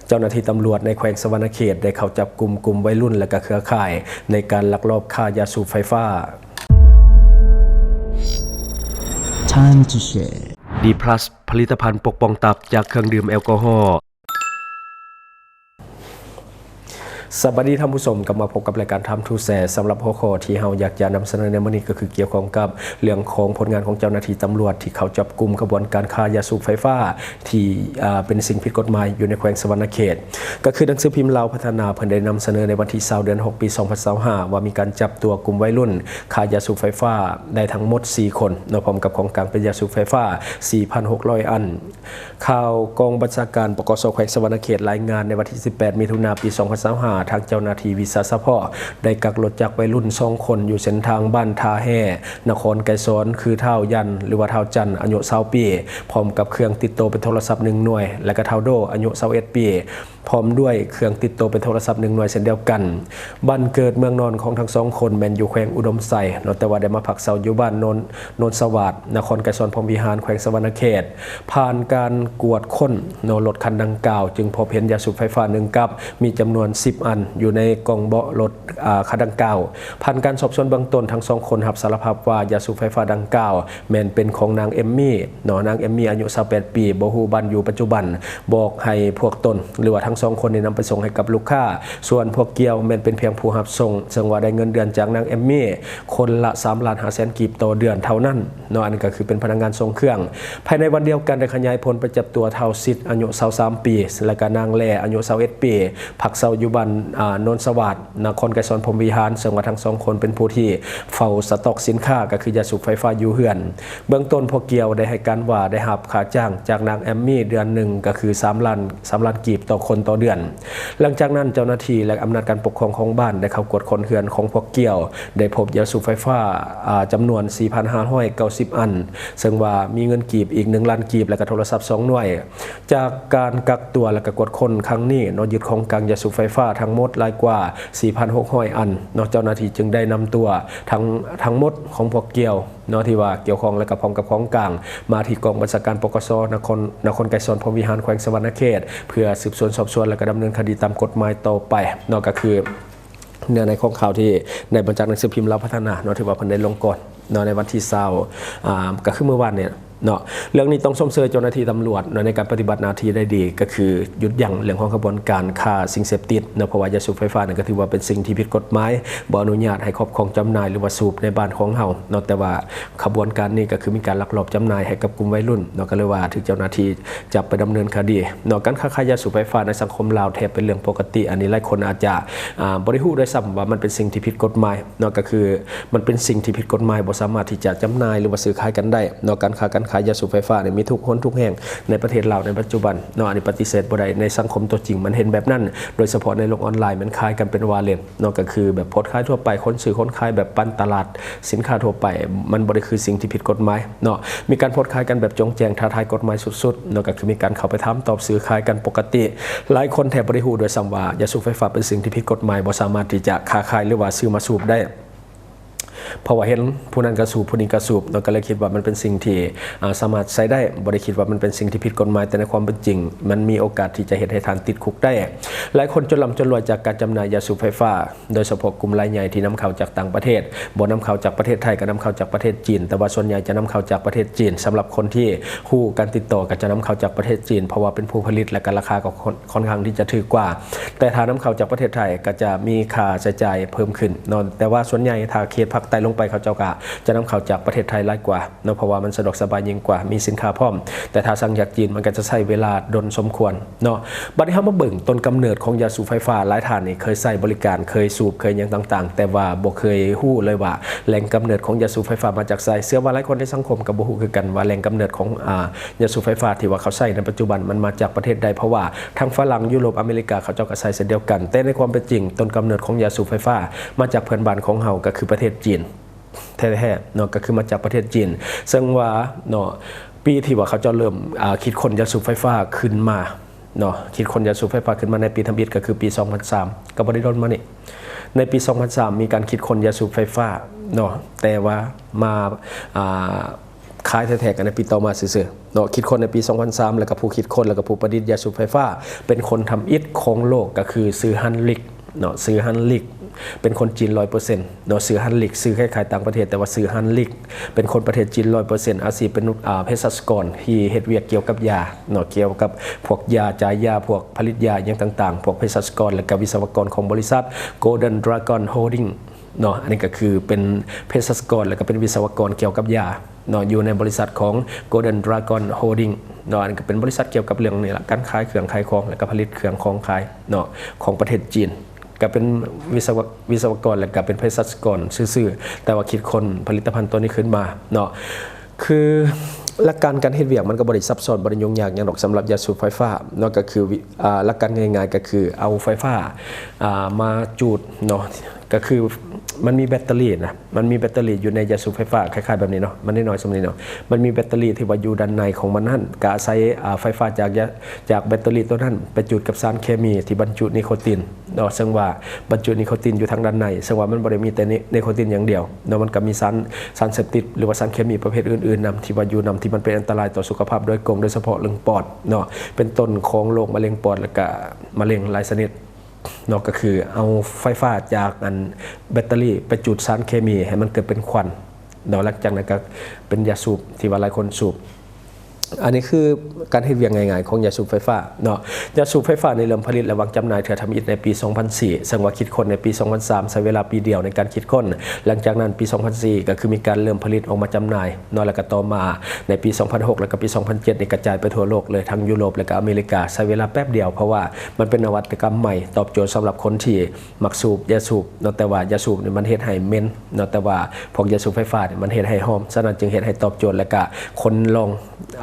ເຈົ້າໜ້າທີ່ຕຳຫຼວດໃນແຂວງສະຫວັນນະເຂດໄດ້ເຂົ້າຈັບກຸມກຸ່ມໄວລຸ້ນ ແລະ ກະເຄືອຂ່າຍໃນການລັກລອບຄ້າຢາສູບໄຟຟ້າ. Time to share. ດີພລັສ ຜະລິດຕະພັນປົກປ້ອງຕັບຈາກເຄື່ອງດື່ມແອລກໍຮໍ. ສະບາຍດີທ່ານຜູ້ຊົມ, ກັບມາພົບກັບລາຍການ Time to Share. ສຳລັບຫົວຂໍ້ທີ່ເຮົາຢາກຈະນຳສະເໜີໃນມື້ນີ້ ກໍຄືກ່ຽວຂ້ອງກັບເລື່ອງຂອງຜົນງານຂອງເຈົ້າໜ້າທີ່ຕຳຫຼວດ ທີ່ເຂົ້າຈັບກຸມຂະບວນການຄ້າຢາສູບໄຟຟ້າ ທີ່ ອ່າ ເປັນສິ່ງຜິດກົດໝາຍຢູ່ໃນແຂວງສະຫວັນນະເຂດ. ກໍຄືໜັງສືພິມລາວພັດທະນາ ເພິ່ນໄດ້ນຳສະເໜີໃນວັນທີຊາວ ເດືອນຫົກ ປີສອງພັນຊາວຫ້າ ວ່າມີການຈັບຕົວກຸ່ມໄວລຸ້ນຄ້າຢາສູບໄຟຟ້າໄດ້ທັງໝົດສີ່ຄົນເນາະ, ພ້ອມກັບຂອງກາງເປັນຢາສູບໄຟຟ້າ ສີ່ພັນຫົກຮ້ອຍ ອັນ. ຂ່າວກອງບັນຊາການ ປກສ ແຂວງສະຫວັນນະເຂດລາຍງານໃນວັນທີສິບແປດ ມິຖຸນາ ປີສອງພັນຊາວຫ້າ ທາງເຈົ້າໜ້າທີ່ວິຊາສະເພາະໄດ້ກັກລົດຈັກໄວລຸ້ນສອງຄົນ ຢູ່ເສັ້ນທາງບ້ານທ່າແຮ່ ນະຄອນໄກສອນ ຄືທ້າວຢັນ ຫຼືວ່າທ້າວຈັນ ອາຍຸຊາວປີ ພ້ອມກັບເຄື່ອງຕິດໂຕເປັນໂທລະສັບໜຶ່ງໜ່ວຍ ແລະກະທ້າວໂດ ອາຍຸຊາວເອັດປີ ພ້ອມດ້ວຍເຄື່ອງຕິດໂຕເປັນໂທລະສັບໜຶ່ງໜ່ວຍເຊັ່ນດຽວກັນ. ບ້ານເກີດເມືອງນອນຂອງທັງສອງຄົນແມ່ນຢູ່ແຂວງອຸດົມໄຊເນາະ, ແຕ່ວ່າໄດ້ມາພັກເຊົາຢູ່ບ້ານໂນນ ໂນນສະຫວາດ ນະຄອນໄກສອນ ພົມວິຫານ ແຂວງສະຫວັນນະເຂດ. ຜ່ານການກວດຄົ້ນເນາະ ລົດຄັນດັ່ງກ່າວ ຈຶ່ງພົບເຫັນຢາສູບໄຟຟ້າໜຶ່ງກັບ ມີຈຳນວນສິບອັນ ຢູ່ໃນກ່ອງເບາະລົດ ອາ ຄັນດັ່ງກ່າວ. ຜ່ານການສອບສວນເບື້ອງຕົ້ນ ທັງສອງຄົນຮັບສາລະພາບວ່າ ຢາສູບໄຟຟ້າດັ່ງກ່າວ ແມ່ນເປັນຂອງນາງເອມມີເນາະ, ນາງເອມມີອາຍຸຊາວແປດປີ ບໍ່ຮູ້ບ້ານຢູ່ປັດຈຸບັນ ບອກໃຫ້ພວກຕົນ ຫຼືວ່າທັງສອງຄົນນີ້ນຳໄປສົ່ງໃຫ້ກັບລູກຄ້າ, ສ່ວນພວກກ່ຽວແມ່ນເປັນພຽງຜູ້ຮັບສົ່ງ, ເຊິ່ງວ່າໄດ້ເງິນເດືອນຈາກນາງເອມມີຄົນລະສາມລ້ານຫ້າແສນກີບຕໍ່ເດືອນເທົ່ານັ້ນເນາະ, ອັນນີ້ກໍຄືເປັນພະນັກງານສົ່ງເຄື່ອງ. ພາຍໃນວັນດຽວກັນໄດ້ຂະຫຍາຍຜົນໄປຈັບຕົວທ້າວສິດ ອາຍຸຊາວສາມປີ ແລະກະນາງແລ ອາຍຸຊາວເອັດປີ ພັກເຊົາຢູ່ບ້ານ ອາ ໂນນສະຫວາດ ນະຄອນໄກສອນ ພົມວິຫານ, ເຊິ່ງວ່າທັງສອງຄົນເປັນຜູ້ທີ່ເຝົ້າສະຕັອກສິນຄ້າ ກໍຄືຢາສູບໄຟຟ້າຢູ່ເຮືອນ. ເບື້ອງຕົ້ນພວກກ່ຽວໄດ້ໃຫ້ການວ່າໄດ້ຮັບຄ່າຈ້າງຈາກນາງແອມມີເດືອນໜຶ່ງ ກໍຄືສາມລ້ານ ສາມລ້ານກີບຕໍ່ຄົນຕໍ່ເດືອນ. ຫຼັງຈາກນັ້ນເຈົ້າໜ້າທີ່ ແລະ ອຳນາດການປົກຄອງຂອງບ້ານໄດ້ເຂົ້າກວດຄົ້ນເຮືອນຂອງພວກກ່ຽວ, ໄດ້ພົບຢາສູບໄຟຟ້າ ອາ ຈຳນວນສີ່ພັນຫ້າຮ້ອຍເກົ້າສິບອັນ, ເຊິ່ງວ່າມີເງິນກີບອີກໜຶ່ງລ້ານກີບ ແລະ ກະໂທລະສັບສອງໜ່ວຍ. ຈາກການກັກຕົວ ແລະ ກະກວດຄົ້ນຄັ້ງນີ້ເນາະ, ຍຶດຂອງກາງຢາສູບໄຟຟ້າທັງໝົດຫຼາຍກວ່າສີ່ພັນຫົກຮ້ອຍອັນເນາະ, ເຈົ້າໜ້າທີ່ຈຶ່ງໄດ້ນຳຕົວທັງ ທັງໝົດຂອງພວກກ່ຽວເນາະ ທີ່ວ່າກ່ຽວຂ້ອງ ແລະ ກະພ້ອມກັບຂອງກາງ ມາທີ່ກອງບັນຊາການ ປກສ ນະຄອນ ນະຄອນໄກສອນ ພົມວິຫານ ແຂວງສະຫວັນນະເຂດ ເພື່ອສືບສວນສອບສວນ ແລະ ກະດຳເນີນຄະດີຕາມກົດໝາຍຕໍ່ໄປເນາະ. ກໍຄືເນື້ອໃນຂອງຂ່າວທີ່ໄດ້ມາຈາກໜັງສືພິມລາວພັດທະນາເນາະ ທີ່ວ່າເພິ່ນໄດ້ລົງກ່ອນ ເນາະ ໃນວັນທີຊາວ ອາ ກໍຄືມື້ວານນີ້ເນາະ. ເລື່ອງນີ້ຕ້ອງຊົມເຊີຍເຈົ້າໜ້າທີ່ຕຳຫຼວດເນາະ ໃນການປະຕິບັດໜ້າທີ່ໄດ້ດີ ກໍຄືຢຸດຢັ້ງເລື່ອງຂອງຂະບວນການຄ້າສິ່ງເສບຕິດເນາະ, ເພາະວ່າຢາສູບໄຟຟ້ານັ້ນກໍຖືວ່າເປັນສິ່ງທີ່ຜິດກົດໝາຍ, ບໍ່ອະນຸຍາດໃຫ້ຄອບຄອງ, ຈຳໜ່າຍ ຫຼືວ່າສູບໃນບ້ານຂອງເຮົາເນາະ, ແຕ່ວ່າຂະບວນການນີ້ກໍຄືມີການລັກລອບຈຳໜ່າຍໃຫ້ກັບກຸ່ມໄວລຸ້ນເນາະ, ກໍເລີຍວ່າຖືກເຈົ້າໜ້າທີ່ຈັບໄປດຳເນີນຄະດີເນາະ. ການຄ້າຂາຍຢາສູບໄຟຟ້າໃນສັງຄົມລາວແທບເປັນເລື່ອງປົກກະຕິ, ອັນນີ້ຫຼາຍຄົນອາດຈະ ອາ ບໍ່ໄດ້ຮູ້ດ້ວຍຊ້ຳວ່າມັນເປັນສິ່ງທີ່ຜິດກົດໝາຍ ເນາະ, ກໍຄືມັນເປັນສິ່ງທີ່ຜິດກົດໝາຍ, ບໍ່ສາມາດທີ່ຈະຈຳໜ່າຍ ຫຼືວ່າຊື້ຂາຍກັນໄດ້ເນາະ. ການຄ້າການຂາຍຢາສູບໄຟຟ້ານີ້ມີທຸກຫົນທຸກແຫ່ງໃນປະເທດລາວໃນປັດຈຸບັນເນາະ, ອັນນີ້ປະຕິເສດບໍ່ໄດ້. ໃນສັງຄົມຕົວຈິງມັນເຫັນແບບນັ້ນ, ໂດຍສະເພາະໃນໂລກອອນລາຍແມ່ນຂາຍກັນເປັນວ່າເຫຼັ້ນເນາະ, ກໍຄືແບບໂພສຂາຍທົ່ວໄປ, ຄົນຊື້ຄົນຂາຍແບບປັນຕະຫຼາດສິນຄ້າທົ່ວໄປ, ມັນບໍ່ໄດ້ຄືສິ່ງທີ່ຜິດກົດໝາຍເນາະ. ມີການໂພສຂາຍກັນແບບໂຈ່ງແຈ້ງ, ທ້າທາຍກົດໝາຍສຸດໆເນາະ, ກໍຄືມີການເຂົ້າໄປຖາມຕອບ, ຊື້ຂາຍກັນປົກກະຕິ. ຫຼາຍຄົນແທບບໍ່ໄດ້ຮູ້ດ້ວຍຊ້ຳວ່າຢາສູບໄຟຟ້າເປັນສິ່ງທີ່ຜິດກົດໝາຍ, ບໍ່ສາມາດທີ່ຈະຄ້າຂາຍ ຫຼືວ່າຊື້ມາສູບໄດ້. ເພາະວ່າເຫັນຜູ້ນັ້ນກໍສູບ, ຜູ້ນີ້ກໍສູບເນາະ, ກໍເລີຍຄິດວ່າມັນເປັນສິ່ງທີ່ ອາ ສາມາດໃຊ້ໄດ້, ບໍ່ໄດ້ຄິດວ່າມັນເປັນສິ່ງທີ່ຜິດກົດໝາຍ, ແຕ່ໃນຄວາມເປັນຈິງ ມັນມີໂອກາດທີ່ຈະເຮັດໃຫ້ທ່ານຕິດຄຸກໄດ້. ຫຼາຍຄົນຈົນລ່ຳຈົນລວຍຈາກການຈຳໜ່າຍຢາສູບໄຟຟ້າ, ໂດຍສະເພາະກຸ່ມລາຍໃຫຍ່ທີ່ນຳເຂົ້າຈາກຕ່າງປະເທດ, ບໍ່ນຳເຂົ້າຈາກປະເທດໄທ, ກໍນຳເຂົ້າຈາກປະເທດຈີນ, ແຕ່ວ່າສ່ວນໃຫຍ່ຈະນຳເຂົ້າຈາກປະເທດຈີນ. ສຳລັບຄົນທີ່ຮູ້ການຕິດຕໍ່ ກໍຈະນຳເຂົ້າຈາກປະເທດຈີນ, ເພາະວ່າເປັນຜູ້ຜະລິດ ແລະ ກໍລາຄາກໍ ຂ້ອນຂ້າງທີ່ຈະຖືກກວ່າ, ແຕ່ຖ້ານຳເຂົ້າຈາກປະເທດໄທກໍຈະມີຄ່າໃຊ້ຈ່າຍເພີ່ມຂຶ້ນເນາະ. ແຕ່ວ່າສ່ວນໃຫຍ່ຖ້າເຂດພາກໃຕ້ລົງໄປ ເຂົາເຈົ້າກໍຈະນຳເຂົ້າຈາກປະເທດໄທຫຼາຍກວ່າເນາະ, ເພາະວ່າມັນສະດວກສະບາຍຍິ່ງກວ່າ, ມີສິນຄ້າພ້ອມ. ແຕ່ຖ້າສັ່ງຈາກຈີນ ມັນກໍຈະໃຊ້ເວລາດົນສົມຄວນເນາະ. ບັດນີ້ເຮົາມາເບິ່ງຕົ້ນກຳເນີດຂອງຢາສູບໄຟຟ້າ. ຫຼາຍທ່ານນີ້ເຄີຍໃຊ້ບໍລິການ, ເຄີຍສູບ, ເຄີຍຫຍັງຕ່າງໆ, ແຕ່ວ່າບໍ່ເຄີຍຮູ້ເລີຍວ່າແຫຼ່ງກຳເນີດຂອງຢາສູບໄຟຟ້າມາຈາກໃສ. ເຊື່ອວ່າຫຼາຍຄົນໃນສັງຄົມກໍບໍ່ຮູ້ຄືກັນວ່າແຫຼ່ງກຳເນີດຂອງ ອາ ຢາສູບໄຟຟ້າທີ່ວ່າເຂົາໃຊ້ໃນປັດຈຸບັນ ມັນມາຈາກປະເທດໃດ, ເພາະວ່າທາງຝຣັ່ງ, ຢູໂຣບ, ອາເມລິກາ ເຂົາເຈົ້າກໍໃຊ້ເຊັ່ນດຽວກັນ. ແຕ່ໃນຄວາມເປັນຈິງ ຕົ້ນກຳເນີດຂອງຢາສູບໄຟຟ້າມາຈາກເພື່ອນບ້ານຂອງເຮົາ, ກໍຄືປະເທດຈີນແທ້ໆເນາະ, ກໍຄືມາຈາກປະເທດຈີນ. ເຊິ່ງວ່າເນາະ ປີທີ່ວ່າເຂົາເຈົ້າເລີ່ມ ອາ ຄິດຄົ້ນຢາສູບໄຟຟ້າຂຶ້ນມາເນາະ, ຄິດຄົ້ນຢາສູບໄຟຟ້າຂຶ້ນມາໃນປີທຳອິດ ກໍຄືປີສອງພັນສາມ, ກໍບໍ່ໄດ້ດົນມານີ້. ໃນປີສອງພັນສາມ ມີການຄິດຄົ້ນຢາສູບໄຟຟ້າເນາະ, ແຕ່ວ່າມາ ອາ ຂາຍແທ້ໆກັນໃນປີຕໍ່ມາຊື່ໆເນາະ. ຄິດຄົ້ນໃນປີສອງພັນສາມ ແລ້ວກໍຜູ້ຄິດຄົ້ນ ແລ້ວກໍຜູ້ປະດິດຢາສູບໄຟຟ້າເປັນຄົນທຳອິດຂອງໂລກ ກໍຄືຊື່ Heinrich ເນາະ, ຊື່ Heinrich ເປັນຄົນຈີນຮ້ອຍເປີເຊັນເນາະ. ຊື່ Heinrich ຊື່ຄ້າຍໆຕ່າງປະເທດ ແຕ່ວ່າຊື່ Heinrich ເປັນຄົນປະເທດຈີນຮ້ອຍເປີເຊັນ, ອາຊີບເປັນ ອາ ເພສັດກອນທີ່ເຮັດວຽກກ່ຽວກັບຢາເນາະ, ກ່ຽວກັບພວກຢາ, ຈ່າຍຢາ, ພວກຜະລິດຢາ ຫຍັງຕ່າງໆ, ພວກເພສັດກອນ ແລ້ວກໍວິສະວະກອນຂອງບໍລິສັດ Golden Dragon Holding ເນາະ. ອັນນີ້ກໍຄືເປັນເພສັດກອນ ແລ້ວກໍເປັນວິສະວະກອນກ່ຽວກັບຢາເນາະ, ຢູ່ໃນບໍລິສັດຂອງ Golden Dragon Holding ເນາະ. ອັນນີ້ກໍເປັນບໍລິສັດກ່ຽວກັບເລື່ອງນີ້ລະ, ການຂາຍເຄື່ອງຂາຍຂອງ ແລ້ວກໍຜະລິດເຄື່ອງຂອງຂາຍເນາະ ຂອງປະເທດຈີນ. ກໍເປັນວິສະວະ ວິສະວະກອນ ແລ້ວກໍເປັນເພສັດກອນຊື່ໆ, ແຕ່ວ່າຄິດຄົ້ນຜະລິດຕະພັນຕົວນີ້ຂຶ້ນມາເນາະ. ຄືຫຼັກການການເຮັດວຽກມັນກໍບໍ່ໄດ້ຊັບຊ້ອນ, ບໍ່ໄດ້ຫຍຸ້ງຍາກຫຍັງດອກ ສຳລັບຢາສູບໄຟຟ້າເນາະ. ກໍຄືວິ ອ່າ ຫຼັກການງ່າຍໆກໍຄືເອົາໄຟຟ້າ ອ່າ ມາຈູດເນາະ, ກໍຄືມັນມີແບັດເຕີຣີນະ, ມັນມີແບັດເຕີຣີຢູ່ໃນຢາສູບໄຟຟ້າ ຄ້າຍໆແບບນີ້ເນາະ, ມັນນ້ອຍໆສ່ຳນີ້ເນາະ. ມັນມີແບັດເຕີຣີທີ່ວ່າຢູ່ດ້ານໃນຂອງມັນນັ້ນ ກໍອາໄສ ອ່າ ໄຟຟ້າຈາກຢາ ຈາກແບັດເຕີຣີຕົວນັ້ນໄປຈູດກັບສານເຄມີທີ່ບັນຈຸນິໂຄຕິນເນາະ, ເຊິ່ງວ່າບັນຈຸນິໂຄຕິນຢູ່ທາງດ້ານໃນ, ເຊິ່ງວ່າມັນບໍ່ໄດ້ມີແຕ່ນິ ນິໂຄຕິນຢ່າງດຽວເນາະ, ມັນກໍມີສານ ສານເສບຕິດ ຫຼືວ່າສານເຄມີປະເພດອື່ນໆນຳ ທີ່ວ່າຢູ່ນຳ ທີ່ມັນເປັນອັນຕະລາຍຕໍ່ສຸຂະພາບໂດຍກົງ, ໂດຍສະເພາະເລື່ອງປອດເນາະ, ເປັນຕົ້ນຂອງໂລກມະເຮັງປອດ ແລ້ວກະມະເຮັງຫຼາຍຊະນິດເນາະ. ກໍຄືເອົາໄຟຟ້າຈາກອັນແບັດເຕີຣີໄປຈູດສານເຄມີໃຫ້ມັນເກີດເປັນຄວັນເນາະ, ຫຼັງຈາກນັ້ນກໍເປັນຢາສູບທີ່ວ່າຫຼາຍຄົນສູບ. ອັນນີ້ຄືການເຮັດວຽກງ່າຍໆຂອງຢາສູບໄຟຟ້າເນາະ. ຢາສູບໄຟຟ້ານີ້ເລີ່ມຜະລິດ ແລະ ວາງຈຳໜ່າຍເທື່ອທຳອິດໃນປີສອງພັນສີ່ ເຊິ່ງວ່າຄິດຄົ້ນໃນປີສອງພັນສາມ ໃຊ້ເວລາປີດຽວໃນການຄິດຄົ້ນ. ຫຼັງຈາກນັ້ນປີສອງພັນສີ່ ກໍຄືມີການເລີ່ມຜະລິດອອກມາຈຳໜ່າຍເນາະ, ແລ້ວກໍຕໍ່ມາໃນປີສອງພັນຫົກ ແລ້ວກໍປີສອງພັນເຈັດນີ້ກະຈາຍໄປທົ່ວໂລກເລີຍ, ທັງຢູໂຣບ ແລ້ວກໍອາເມລິກາ, ໃຊ້ເວລາແປັບດຽວ ເພາະວ່າມັນເປັນນະວັດຕະກຳໃໝ່ ຕອບໂຈດສຳລັບຄົນທີ່ມັກສູບຢາສູບເນາະ, ແຕ່ວ່າຢາສູບນີ້ມັນເຮັດໃຫ້ເໝັນ ເນາະ, ແຕ່ວ່າພວກຢາສູບໄຟຟ້ານີ້ມັນເຮັດໃຫ້ຫອມ, ສະນັ້ນຈຶ່ງເຮັດໃຫ້ຕອບໂຈດ ແລະກະຄົນລອງ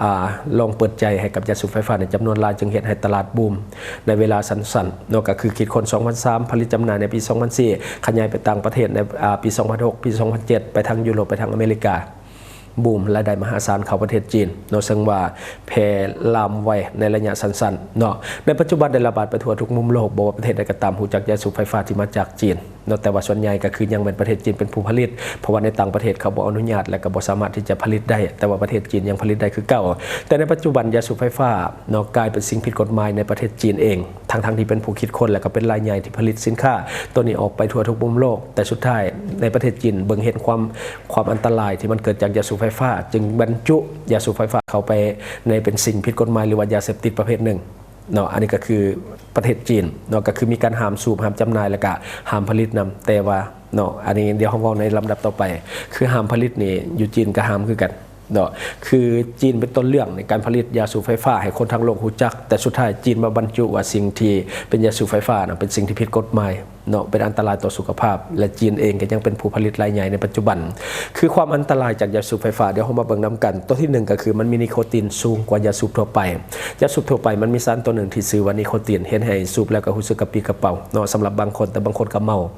ອາ ລອງເປີດໃຈໃຫ້ກັບຢາສູບໄຟຟ້າໃນຈຳນວນຫຼາຍ, ຈຶ່ງເຮັດໃຫ້ຕະຫຼາດບູມໃນເວລາສັ້ນໆເນາະ. ກໍຄືຄິດຄົ້ນສອງພັນສາມ ຜະລິດຈຳໜ່າຍໃນປີສອງພັນສີ່ ຂະຫຍາຍໄປຕ່າງປະເທດໃນ ອາ ປີສອງພັນຫົກ ປີສອງພັນເຈັດ ໄປທາງຢູໂຣບ ໄປທາງອາເມລິກາ, ບູມລາຍໄດ້ມະຫາສານເຂົ້າປະເທດຈີນເນາະ, ເຊິ່ງວ່າແຜ່ລາມໄວໃນໄລຍະສັ້ນໆເນາະ. ໃນປັດຈຸບັນໄດ້ລະບາດໄປທົ່ວທຸກມຸມໂລກ, ບໍ່ວ່າປະເທດໃດກໍຕາມ ຮູ້ຈັກຢາສູບໄຟຟ້າທີ່ມາຈາກຈີນ ເນາະ, ແຕ່ວ່າສ່ວນໃຫຍ່ກໍຄືຍັງແມ່ນປະເທດຈີນເປັນຜູ້ຜະລິດ, ເພາະວ່າໃນຕ່າງປະເທດເຂົາບໍ່ອະນຸຍາດ ແລະ ກໍບໍ່ສາມາດທີ່ຈະຜະລິດໄດ້, ແຕ່ວ່າປະເທດຈີນຍັງຜະລິດໄດ້ຄືເກົ່າ. ແຕ່ໃນປັດຈຸບັນຢາສູບໄຟຟ້າເນາະ ກາຍເປັນສິ່ງຜິດກົດໝາຍໃນປະເທດຈີນເອງ, ທັງໆທີ່ເປັນຜູ້ຄິດຄົ້ນ ແລະ ກໍເປັນລາຍໃຫຍ່ທີ່ຜະລິດສິນຄ້າຕົວນີ້ອອກໄປທົ່ວທຸກມຸມໂລກ, ແຕ່ສຸດທ້າຍໃນປະເທດຈີນເບິ່ງເຫັນຄວາມ ຄວາມອັນຕະລາຍທີ່ມັນເກີດຈາກຢາສູບໄຟຟ້າ, ຈຶ່ງບັນຈຸຢາສູບໄຟຟ້າເຂົ້າໄປໃນເປັນສິ່ງຜິດກົດໝາຍ ຫຼືວ່າຢາເສບຕິດປະເພດໜຶ່ງ. ເນາະ, ອັນນີ້ກໍຄືປະເທດຈີນເນາະ, ກໍຄືມີການຫ້າມສູບ, ຫ້າມຈຳໜ່າຍ ແລ້ວກະຫ້າມຜະລິດນຳ. ແຕ່ວ່າເນາະ, ອັນນີ້ດຽວເຮົາເວົ້າໃນລຳດັບຕໍ່ໄປ, ຄືຫ້າມຜະລິດນີ້ ຢູ່ຈີນກໍຫ້າມຄືກັນເນາະ. ຄືຈີນເປັນຕົ້ນເລື່ອງໃນການຜະລິດຢາສູບໄຟຟ້າໃຫ້ຄົນທັງໂລກຮູ້ຈັກ, ແຕ່ສຸດທ້າຍຈີນມາບັນຈຸວ່າສິ່ງທີ່ເປັນຢາສູບໄຟຟ້ານະ ເປັນສິ່ງທີ່ຜິດກົດໝາຍເນາະ, ເປັນອັນຕະລາຍຕໍ່ສຸຂະພາບ ແລະ ຈີນເອງກໍຍັງເປັນຜູ້ຜະລິດລາຍໃຫຍ່ໃນປັດຈຸບັນ. ຄືຄວາມອັນຕະລາຍຈາກຢາສູບໄຟຟ້າ ດຽວເຮົາມາເບິ່ງນຳກັນ. ຕົວທີໜຶ່ງກໍຄືມັນມີນິໂຄຕິນສູງກວ່າຢາສູບທົ່ວໄປ. ຢາສູບທົ່ວໄປມັນມີສານຕົວໜຶ່ງທີ່ຊື່ວ່ານິໂຄຕິນ ເຮັດໃຫ້ສູບແລ້ວກໍຮູ້ສຶກກະປິກະເປົາເນາະ ສຳລັບບາງຄົນ, ແຕ່ບາງຄົນກໍເມົາ,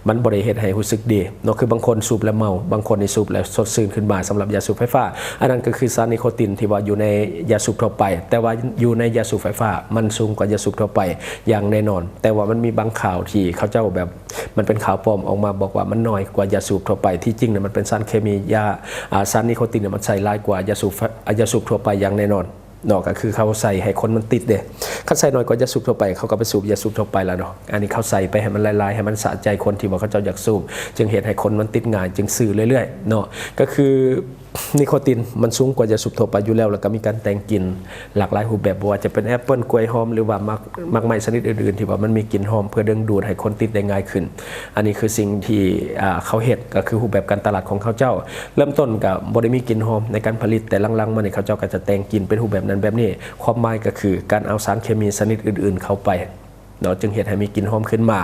ມັນບໍ່ໄດ້ເຮັດໃຫ້ຮູ້ສຶກດີເນາະ. ຄືບາງຄົນສູບແລ້ວເມົາ, ບາງຄົນນີ້ສູບແລ້ວສົດຊື່ນຂຶ້ນມາສຳລັບຢາສູບໄຟຟ້າ. ອັນນັ້ນກໍຄືສານນິໂຄຕິນທີ່ວ່າຢູ່ໃນຢາສູບທົ່ວໄປ, ແຕ່ວ່າຢູ່ໃນຢາສູບໄຟຟ້າມັນສູງກວ່າຢາສູບທົ່ວໄປຢ່າງແນ່ນອນ. ແຕ່ວ່າມັນມີບາງຂ່າວທີ່ເຂົາເຈົ້າແບບ ມັນເປັນຂ່າວປອມອອກມາບອກວ່າມັນໜ້ອຍກວ່າຢາສູບທົ່ວໄປ. ທີ່ຈິງນະ ມັນເປັນສານເຄມີ ຢາ ອາ ສານນິໂຄຕິນນະ ມັນໃສ່ຫຼາຍກວ່າຢາສູບ ອາ ຢາສູບທົ່ວໄປຢ່າງແນ່ນອນເນາະ. ກໍຄືເຂົາໃສ່ໃຫ້ຄົນມັນຕິດເດ້. ຄັນໃສ່ໜ້ອຍກວ່າຢາສູບທົ່ວໄປ ເຂົາກໍໄປສູບຢາສູບທົ່ວໄປລະເນາະ. ອັນນີ້ເຂົາໃສ່ໄປໃຫ້ມັນຫຼາຍໆ ໃຫ້ມັນສະໃຈຄົນທີ່ວ່າເຂົາເຈົ້າຢາກສູບ, ຈຶ່ງເຮັດໃຫ້ຄົນມັນຕິດງ່າຍ, ຈຶ່ງຊື້ເລື້ອຍໆເນາະ. ກໍຄື ນິໂຄຕິນມັນສູງກວ່າຢາສູບທົ່ວໄປຢູ່ແລ້ວ, ແລ້ວກໍມີການແຕ່ງກິ່ນຫຼາກຫຼາຍຮູບແບບ, ບໍ່ວ່າຈະເປັນແອັບເປິ້ນ, ກ້ວຍຫອມ ຫຼືວ່າໝາກ ໝາກໄມ້ຊະນິດອື່ນໆ ທີ່ວ່າມັນມີກິ່ນຫອມ ເພື່ອດຶງດູດໃຫ້ຄົນຕິດໄດ້ງ່າຍຂຶ້ນ. ອັນນີ້ຄືສິ່ງທີ່ ອ່າ ເຂົາເຮັດ, ກໍຄືຮູບແບບການຕະຫຼາດຂອງເຂົາເຈົ້າ. ເລີ່ມຕົ້ນກໍບໍ່ໄດ້ມີກິ່ນຫອມໃນການຜະລິດ, ແຕ່ຫຼັງໆມານີ້ເຂົາເຈົ້າກໍຈະແຕ່ງກິ່ນເປັນຮູບແບບນັ້ນແບບນີ້. ຄວາມໝາຍກໍຄືການເອົາສານເຄມີຊະນິດອື່ນໆເຂົ້າໄປ ເນາະ, ຈຶ່ງເຮັດໃຫ້ມີກິ່ນຫອມຂຶ້ນມາ.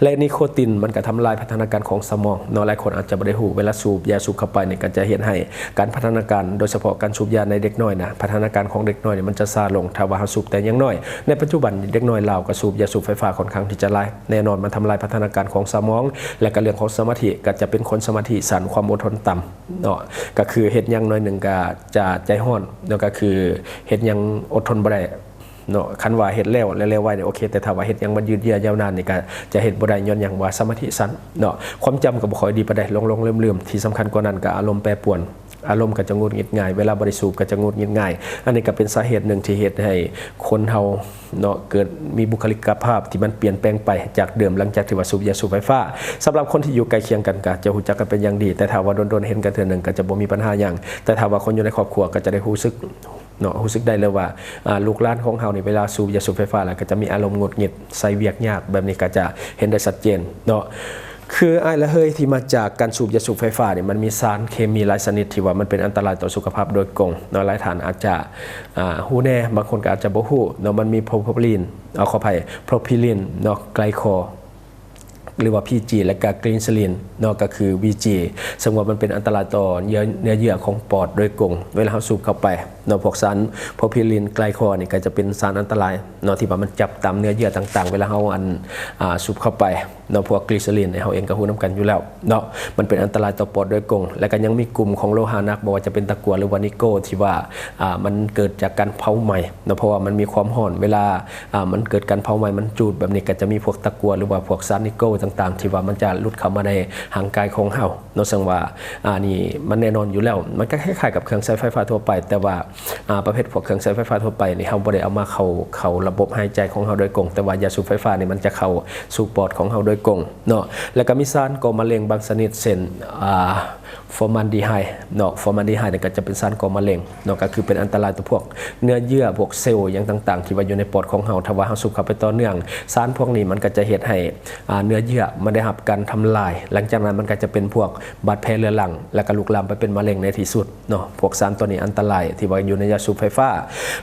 ແລະ ນິໂຄຕິນມັນກໍທຳລາຍພັດທະນາການຂອງສະໝອງເນາະ. ຫຼາຍຄົນອາດຈະບໍ່ໄດ້ຮູ້, ເວລາສູບຢາສູບເຂົ້າໄປນີ້ ກໍຈະເຮັດໃຫ້ການພັດທະນາການ, ໂດຍສະເພາະການສູບຢາໃນເດັກນ້ອຍນະ, ພັດທະນາການຂອງເດັກນ້ອຍນີ້ມັນຈະຊ້າລົງ ຖ້າວ່າເຮົາສູບແຕ່ຍັງນ້ອຍ. ໃນປັດຈຸບັນເດັກນ້ອຍລາວກໍສູບຢາສູບໄຟຟ້າຄ່ອນຂ້າງທີ່ຈະຫຼາຍ. ແນ່ນອນ, ມັນທຳລາຍພັດທະນາການຂອງສະໝອງ ແລະ ກໍເລື່ອງຂອງສະມາທິ, ກໍຈະເປັນຄົນສະມາທິສັ້ນ, ຄວາມອົດທົນຕ່ຳເນາະ. ກໍຄືເຮັດຫຍັງໜ້ອຍໜຶ່ງກໍຈະໃຈຮ້ອນເນາະ, ກໍຄືເຮັດຫຍັງອົດທົນບໍ່ໄດ້ ເນາະ. ຄັນວ່າເຮັດແລ້ວ ແລ້ວ ແລ້ວໄວນີ້ໂອເຄ, ແຕ່ຖ້າວ່າເຮັດຫຍັງມັນຍືດເຍື້ອຍາວນານນີ້ ກໍຈະເຮັດບໍ່ໄດ້. ຍ້ອນຫຍັງ? ວ່າສະມາທິສັ້ນເນາະ, ຄວາມຈຳກໍບໍ່ຄ່ອຍດີປານໃດ, ຫຼົງໆລືມໆ. ທີ່ສຳຄັນກວ່ານັ້ນກໍອາລົມແປປວນ ອາລົມກໍຈະຫງຸດຫງິດງ່າຍ, ເວລາບໍ່ໄດ້ສູບກໍຈະຫງຸດຫງິດງ່າຍ. ອັນນີ້ກໍເປັນສາເຫດໜຶ່ງທີ່ເຮັດໃຫ້ຄົນເຮົາເນາະ ເກີດມີບຸກຄະລິກະພາບທີ່ມັນປ່ຽນແປງໄປຈາກເດີມ ຫຼັງຈາກທີ່ວ່າສູບຢາສູບໄຟຟ້າ. ສຳລັບຄົນທີ່ຢູ່ໃກ້ຄຽງກັນກໍຈະຮູ້ຈັກກັນເປັນຢ່າງດີ, ແຕ່ຖ້າວ່າດົນໆເຫັນກັນເທື່ອໜຶ່ງກໍຈະບໍ່ມີບັນຫາຫຍັງ, ແຕ່ຖ້າວ່າຄົນຢູ່ໃນຄອບຄົວກໍຈະໄດ້ຮູ້ສຶກ ເນາະ ຮູ້ສຶກໄດ້ເລີຍວ່າ ອ່າ ລູກຫຼານຂອງເຮົານີ້ ເວລາສູບຢາສູບໄຟຟ້າແລ້ວ ກໍຈະມີອາລົມຫງຸດຫງິດ ໃສ່ວຽກຍາກ, ແບບນີ້ກໍຈະເຫັນໄດ້ຊັດເຈນເນາະ. ຄືອ້າຍລະເຮີຍທີ່ມາຈາກການສູບຢາສູບໄຟຟ້ານີ້ ມັນມີສານເຄມີຫຼາຍຊະນິດທີ່ວ່າມັນເປັນອັນຕະລາຍຕໍ່ສຸຂະພາບໂດຍກົງເນາະ. ຫຼາຍທ່ານອາດຈະ ອ່າ ຮູ້ແດ່, ບາງຄົນກໍອາດຈະບໍ່ຮູ້ເນາະ. ມັນມີໂພໂພລີນ ເອົາ ຂໍອະໄພ ໂພຣພີລີນເນາະ, ໄກລຄໍ ຫຼືວ່າ ພີຈີ ແລະກະ ກລີເຊລີນເນາະ ກໍຄື ວີຈີ ເຊິ່ງວ່າມັນເປັນອັນຕະລາຍຕໍ່ເຍື່ອ ເນື້ອເຍື່ອຂອງປອດໂດຍກົງ ເວລາເຮົາສູບເຂົ້າໄປເນາະ. ພວກສານໂພຣພີລີນໄກລຄໍນີ້ກໍຈະເປັນສານອັນຕະລາຍເນາະ ທີ່ວ່າມັນຈັບຕາມເນື້ອເຍື່ອຕ່າງໆ ເວລາເຮົາ ອັນ ອ່າ ສູບເຂົ້າໄປເນາະ. ພວກກລີເຊລີນນີ້ເຮົາເອງກໍຮູ້ນຳກັນຢູ່ແລ້ວເນາະ, ມັນເປັນອັນຕະລາຍຕໍ່ປອດໂດຍກົງ. ແລະກະຍັງມີກຸ່ມຂອງໂລຫະໜັກ, ບໍ່ວ່າຈະເປັນຕະກົ່ວ ຫຼືວ່ານິກໂກ ທີ່ວ່າ ອ່າ ມັນເກີດຈາກການເຜົາໄໝ້ເນາະ, ເພາະວ່າມັນມີຄວາມຮ້ອນ ເວລາ ອ່າ ມັນເກີດການເຜົາໄໝ້ ມັນຈູດແບບນີ້ ກໍຈະມີພວກຕະກົ່ວ ຫຼືວ່າພວກສານນິໂກຕ່າງໆ ທີ່ວ່າມັນຈະຫຼຸດເຂົ້າມາໃນຮ່າງກາຍຂອງເຮົາເນາະ. ເຊິ່ງວ່າ ອ່າ ນີ້ມັນແນ່ນອນຢູ່ແລ້ວ, ມັນກໍຄ້າຍໆກັບເຄື່ອງໃຊ້ໄຟຟ້າທົ່ວໄປ, ແຕ່ວ່າ ອ່າ ປະເພດພວກເຄື່ອງໃຊ້ໄຟຟ້າທົ່ວໄປນີ້ ເຮົາບໍ່ໄດ້ເອົາມາເຂົ້າ ເຂົ້າລະບົບຫາຍໃຈຂອງເຮົາໂດຍກົງ, ແຕ່ວ່າຢາສູບໄຟຟ້ານີ້ ມັນຈະເຂົ້າສູ່ປອດຂອງເຮົາໂດຍກົງເນາະ. ແລ້ວກໍມີສານກໍ່ມະເລັງບາງຊະນິດ ເຊັ່ນ ອ່າ ຟໍມານດີໄຮເນາະ, ຟໍມານດີໄຮນີ້ກໍຈະເປັນສານກໍ່ມະເລັງເນາະ, ກໍຄືເປັນອັນຕະລາຍຕໍ່ພວກເນື້ອເຍື່ອ ພວກເຊວຫຍັງຕ່າງໆ ທີ່ວ່າຢູ່ໃນປອດຂອງເຮົາ. ຖ້າວ່າເຮົາສູບເຂົ້າໄປຕໍ່ເນື່ອງ ສານພວກນີ້ມັນກໍຈະເຮັດໃຫ້ ອ່າ ເນື້ອເຍື່ອມັນໄດ້ຮັບການທຳລາຍ, ຫຼັງຈາກນັ້ນມັນກໍຈະເປັນພວກບາດແຜເຮືອລັງ ແລ້ວກໍລຸກລາມໄປເປັນມະເລັງໃນທີ່ສຸດເນາະ. ພວກສານຕົວນີ້ອັນຕະລາຍ ທີ່ວ່າຢູ່ໃນຢາສູບໄຟຟ້າ,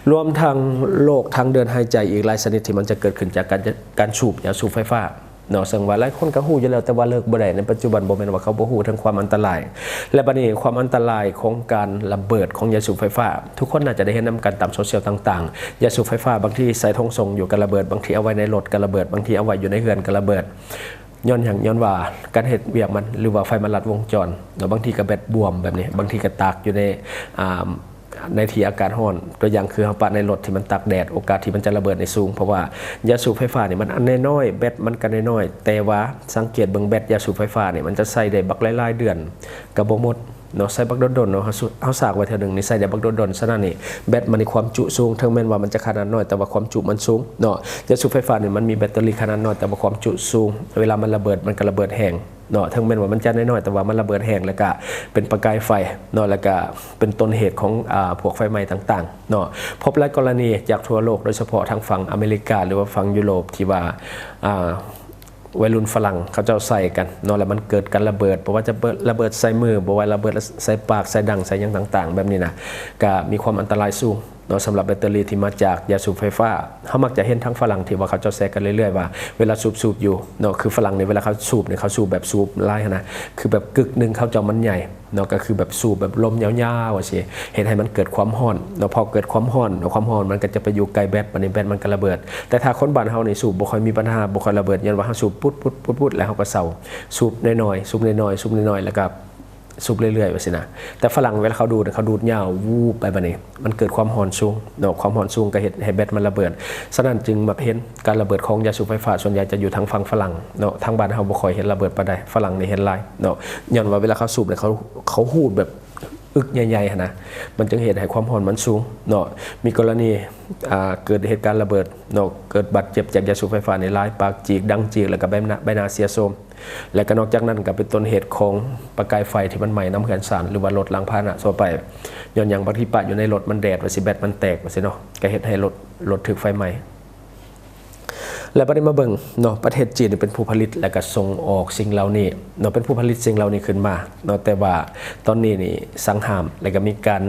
ລວມທັງໂລກທາງເດີນຫາຍໃຈອີກຫຼາຍຊະນິດ ທີ່ມັນຈະເກີດຂຶ້ນຈາກການ ການສູບຢາສູບໄຟຟ້າ ເນາະ. ເຊິ່ງວ່າຫຼາຍຄົນກໍຮູ້ຢູ່ແລ້ວ ແຕ່ວ່າເລີກບໍ່ໄດ້ໃນປັດຈຸບັນ, ບໍ່ແມ່ນວ່າເຂົາບໍ່ຮູ້ເຖິງຄວາມອັນຕະລາຍ. ແລະ ບັດນີ້ຄວາມອັນຕະລາຍຂອງການລະເບີດຂອງຢາສູບໄຟຟ້າ ທຸກຄົນໜ້າຈະໄດ້ເຫັນນຳກັນຕາມໂຊຊຽວຕ່າງໆ. ຢາສູບໄຟຟ້າບາງທີໃສ່ຖົງສົ່ງຢູ່ກໍລະເບີດ, ບາງທີເອົາໄວ້ໃນລົດກໍລະເບີດ, ບາງທີເອົາໄວ້ຢູ່ໃນເຮືອນກໍລະເບີດ. ຍ້ອນຫຍັງ? ຍ້ອນວ່າການເຮັດວຽກມັນ ຫຼືວ່າໄຟມັນລັດວົງຈອນເນາະ, ບາງທີກໍແບັດບວມແບບນີ້, ບາງທີກໍຕາກຢູ່ໃນ ອ່າ ໃນທີ່ອາກາດຮ້ອນ, ຕົວຢ່າງຄືເຮົາປະໃນລົດທີ່ມັນຕາກແດດ, ໂອກາດທີ່ມັນຈະລະເບີດນີ້ສູງ, ເພາະວ່າຢາສູບໄຟຟ້ານີ້ມັນອັນນ້ອຍໆ, ແບັດມັນກໍນ້ອຍໆ, ແຕ່ວ່າສັງເກດເບິ່ງແບັດຢາສູບໄຟຟ້ານີ້ ມັນຈະໃຊ້ໄດ້ບັກຫຼາຍໆເດືອນກໍບໍ່ໝົດເນາະ, ໃຊ້ບັກດົນໆເນາະ, ເຮົາ ເຮົາສາກໄວ້ເທື່ອໜຶ່ງນີ້ໃຊ້ໄດ້ບັກດົນໆ. ສະນັ້ນນີ້ແບັດມັນນີ້ຄວາມຈຸສູງ, ເຖິງແມ່ນວ່າມັນຈະຂະໜາດນ້ອຍ ແຕ່ວ່າຄວາມຈຸມັນສູງເນາະ. ຢາສູບໄຟຟ້ານີ້ມັນມີແບັດເຕີຣີຂະໜາດນ້ອຍ ແຕ່ວ່າຄວາມຈຸສູງ, ເວລາມັນລະເບີດ ມັນກໍລະເບີດແຮງ ເນາະ, ເຖິງແມ່ນວ່າມັນຈະນ້ອຍໆ ແຕ່ວ່າມັນລະເບີດແຮງ ແລ້ວກະເປັນປະກາຍໄຟເນາະ, ແລ້ວກະເປັນຕົ້ນເຫດຂອງ ອາ ພວກໄຟໄໝ້ຕ່າງໆເນາະ. ພົບຫຼາຍກໍລະນີຈາກທົ່ວໂລກ, ໂດຍສະເພາະທາງຝັ່ງອາເມລິກາ ຫຼືວ່າຝັ່ງຢູໂຣບ ທີ່ວ່າ ອາ ໄວລຸ້ນຝຣັ່ງເຂົາເຈົ້າໃສ່ກັນເນາະ, ແລ້ວມັນເກີດການລະເບີດ, ບໍ່ວ່າຈະເບີດ ລະເບີດໃສ່ມື, ບໍ່ວ່າລະເບີດໃສ່ປາກ, ໃສ່ດັງ, ໃສ່ຫຍັງຕ່າງໆ ແບບນີ້ນະ, ກະມີຄວາມອັນຕະລາຍສູງ ເນາະ, ສຳລັບແບັດເຕີຣີທີ່ມາຈາກຢາສູບໄຟຟ້າ. ເຮົາມັກຈະເຫັນທາງຝຣັ່ງທີ່ວ່າເຂົາເຈົ້າແຊກັນເລື້ອຍໆວ່າ ເວລາສູບໆຢູ່ເນາະ, ຄືຝຣັ່ງນີ້ເວລາເຂົາສູບນີ້ ເຂົາສູບແບບສູບຫຼາຍຫັ້ນນະ, ຄືແບບກຶກໜຶ່ງເຂົາເຈົ້າມັນໃຫຍ່ເນາະ, ກໍຄືແບບສູບແບບລົມຍາວໆຈັ່ງຊີ້, ເຮັດໃຫ້ມັນເກີດຄວາມຮ້ອນເນາະ. ພໍເກີດຄວາມຮ້ອນເນາະ, ຄວາມຮ້ອນມັນກໍຈະໄປຢູ່ໃກ້ແບັດ, ບັດນີ້ແບັດມັນກໍລະເບີດ. ແຕ່ຖ້າຄົນບ້ານເຮົານີ້ສູບບໍ່ຄ່ອຍມີບັນຫາ, ບໍ່ຄ່ອຍລະເບີດ, ຍ້ອນວ່າເຮົາສູບປຸດໆໆໆ ແລ້ວເຮົາກໍເຊົາ, ສູບນ້ອຍໆ ສູບນ້ອຍໆ ສູບນ້ອຍໆ ແລ້ວກໍ ສູບເລື້ອຍໆວ່າຊີ້ນະ. ແຕ່ຝຣັ່ງເວລາເຂົາດູດ ເຂົາດູດຍາວ ວູບ ໄປ, ບັດນີ້ມັນເກີດຄວາມຮ້ອນສູງເນາະ, ຄວາມຮ້ອນສູງກໍເຮັດໃຫ້ແບັດມັນລະເບີດ. ສະນັ້ນຈຶ່ງມັກເຫັນການລະເບີດຂອງຢາສູບໄຟຟ້າ ສ່ວນໃຫຍ່ຈະຢູ່ທາງຝັ່ງຝຣັ່ງເນາະ, ທາງບ້ານເຮົາບໍ່ຄ່ອຍເຫັນລະເບີດປານໃດ, ຝຣັ່ງນີ້ເຫັນຫຼາຍເນາະ, ຍ້ອນວ່າເວລາເຂົາສູບນີ້ ເຂົາ ເຂົາຫູດແບບອຶກໃຫຍ່ໆຫັ້ນນະ, ມັນຈຶ່ງເຮັດໃຫ້ຄວາມຮ້ອນມັນສູງເນາະ. ມີກໍລະນີ ອ່າ ເກີດເຫດການລະເບີດເນາະ, ເກີດບາດເຈັບຈາກຢາສູບໄຟຟ້ານີ້ຫຼາຍ, ປາກຈີກ, ດັງຈີກ, ແລ້ວກໍໃບໜ້າ ໃບໜ້າເສຍໂສມ. ແລະ ກໍນອກຈາກນັ້ນກໍເປັນຕົ້ນເຫດຂອງປະກາຍໄຟທີ່ມັນໄໝ້ນຳເຮືອນຊານ ຫຼືວ່າລົດລາງພາຫະນະທົ່ວໄປ. ຍ້ອນຫຍັງ? ບາງທີປະຢູ່ໃນລົດມັນແດດວ່າຊີ້, ແບັດມັນແຕກວ່າຊີ້ເນາະ, ກໍເຮັດໃຫ້ລົດ ລົດຖືກໄຟໄໝ້. ແລະ ບັດນີ້ມາເບິ່ງເນາະ, ປະເທດຈີນເປັນຜູ້ຜະລິດ ແລະ ກໍສົ່ງອອກສິ່ງເຫຼົ່ານີ້ເນາະ, ເປັນຜູ້ຜະລິດສິ່ງເຫຼົ່ານີ້ຂຶ້ນມາເນາະ, ແຕ່ວ່າຕອນນີ້ນີ້ສັ່ງຫ້າມ ແລະ ກໍມີການ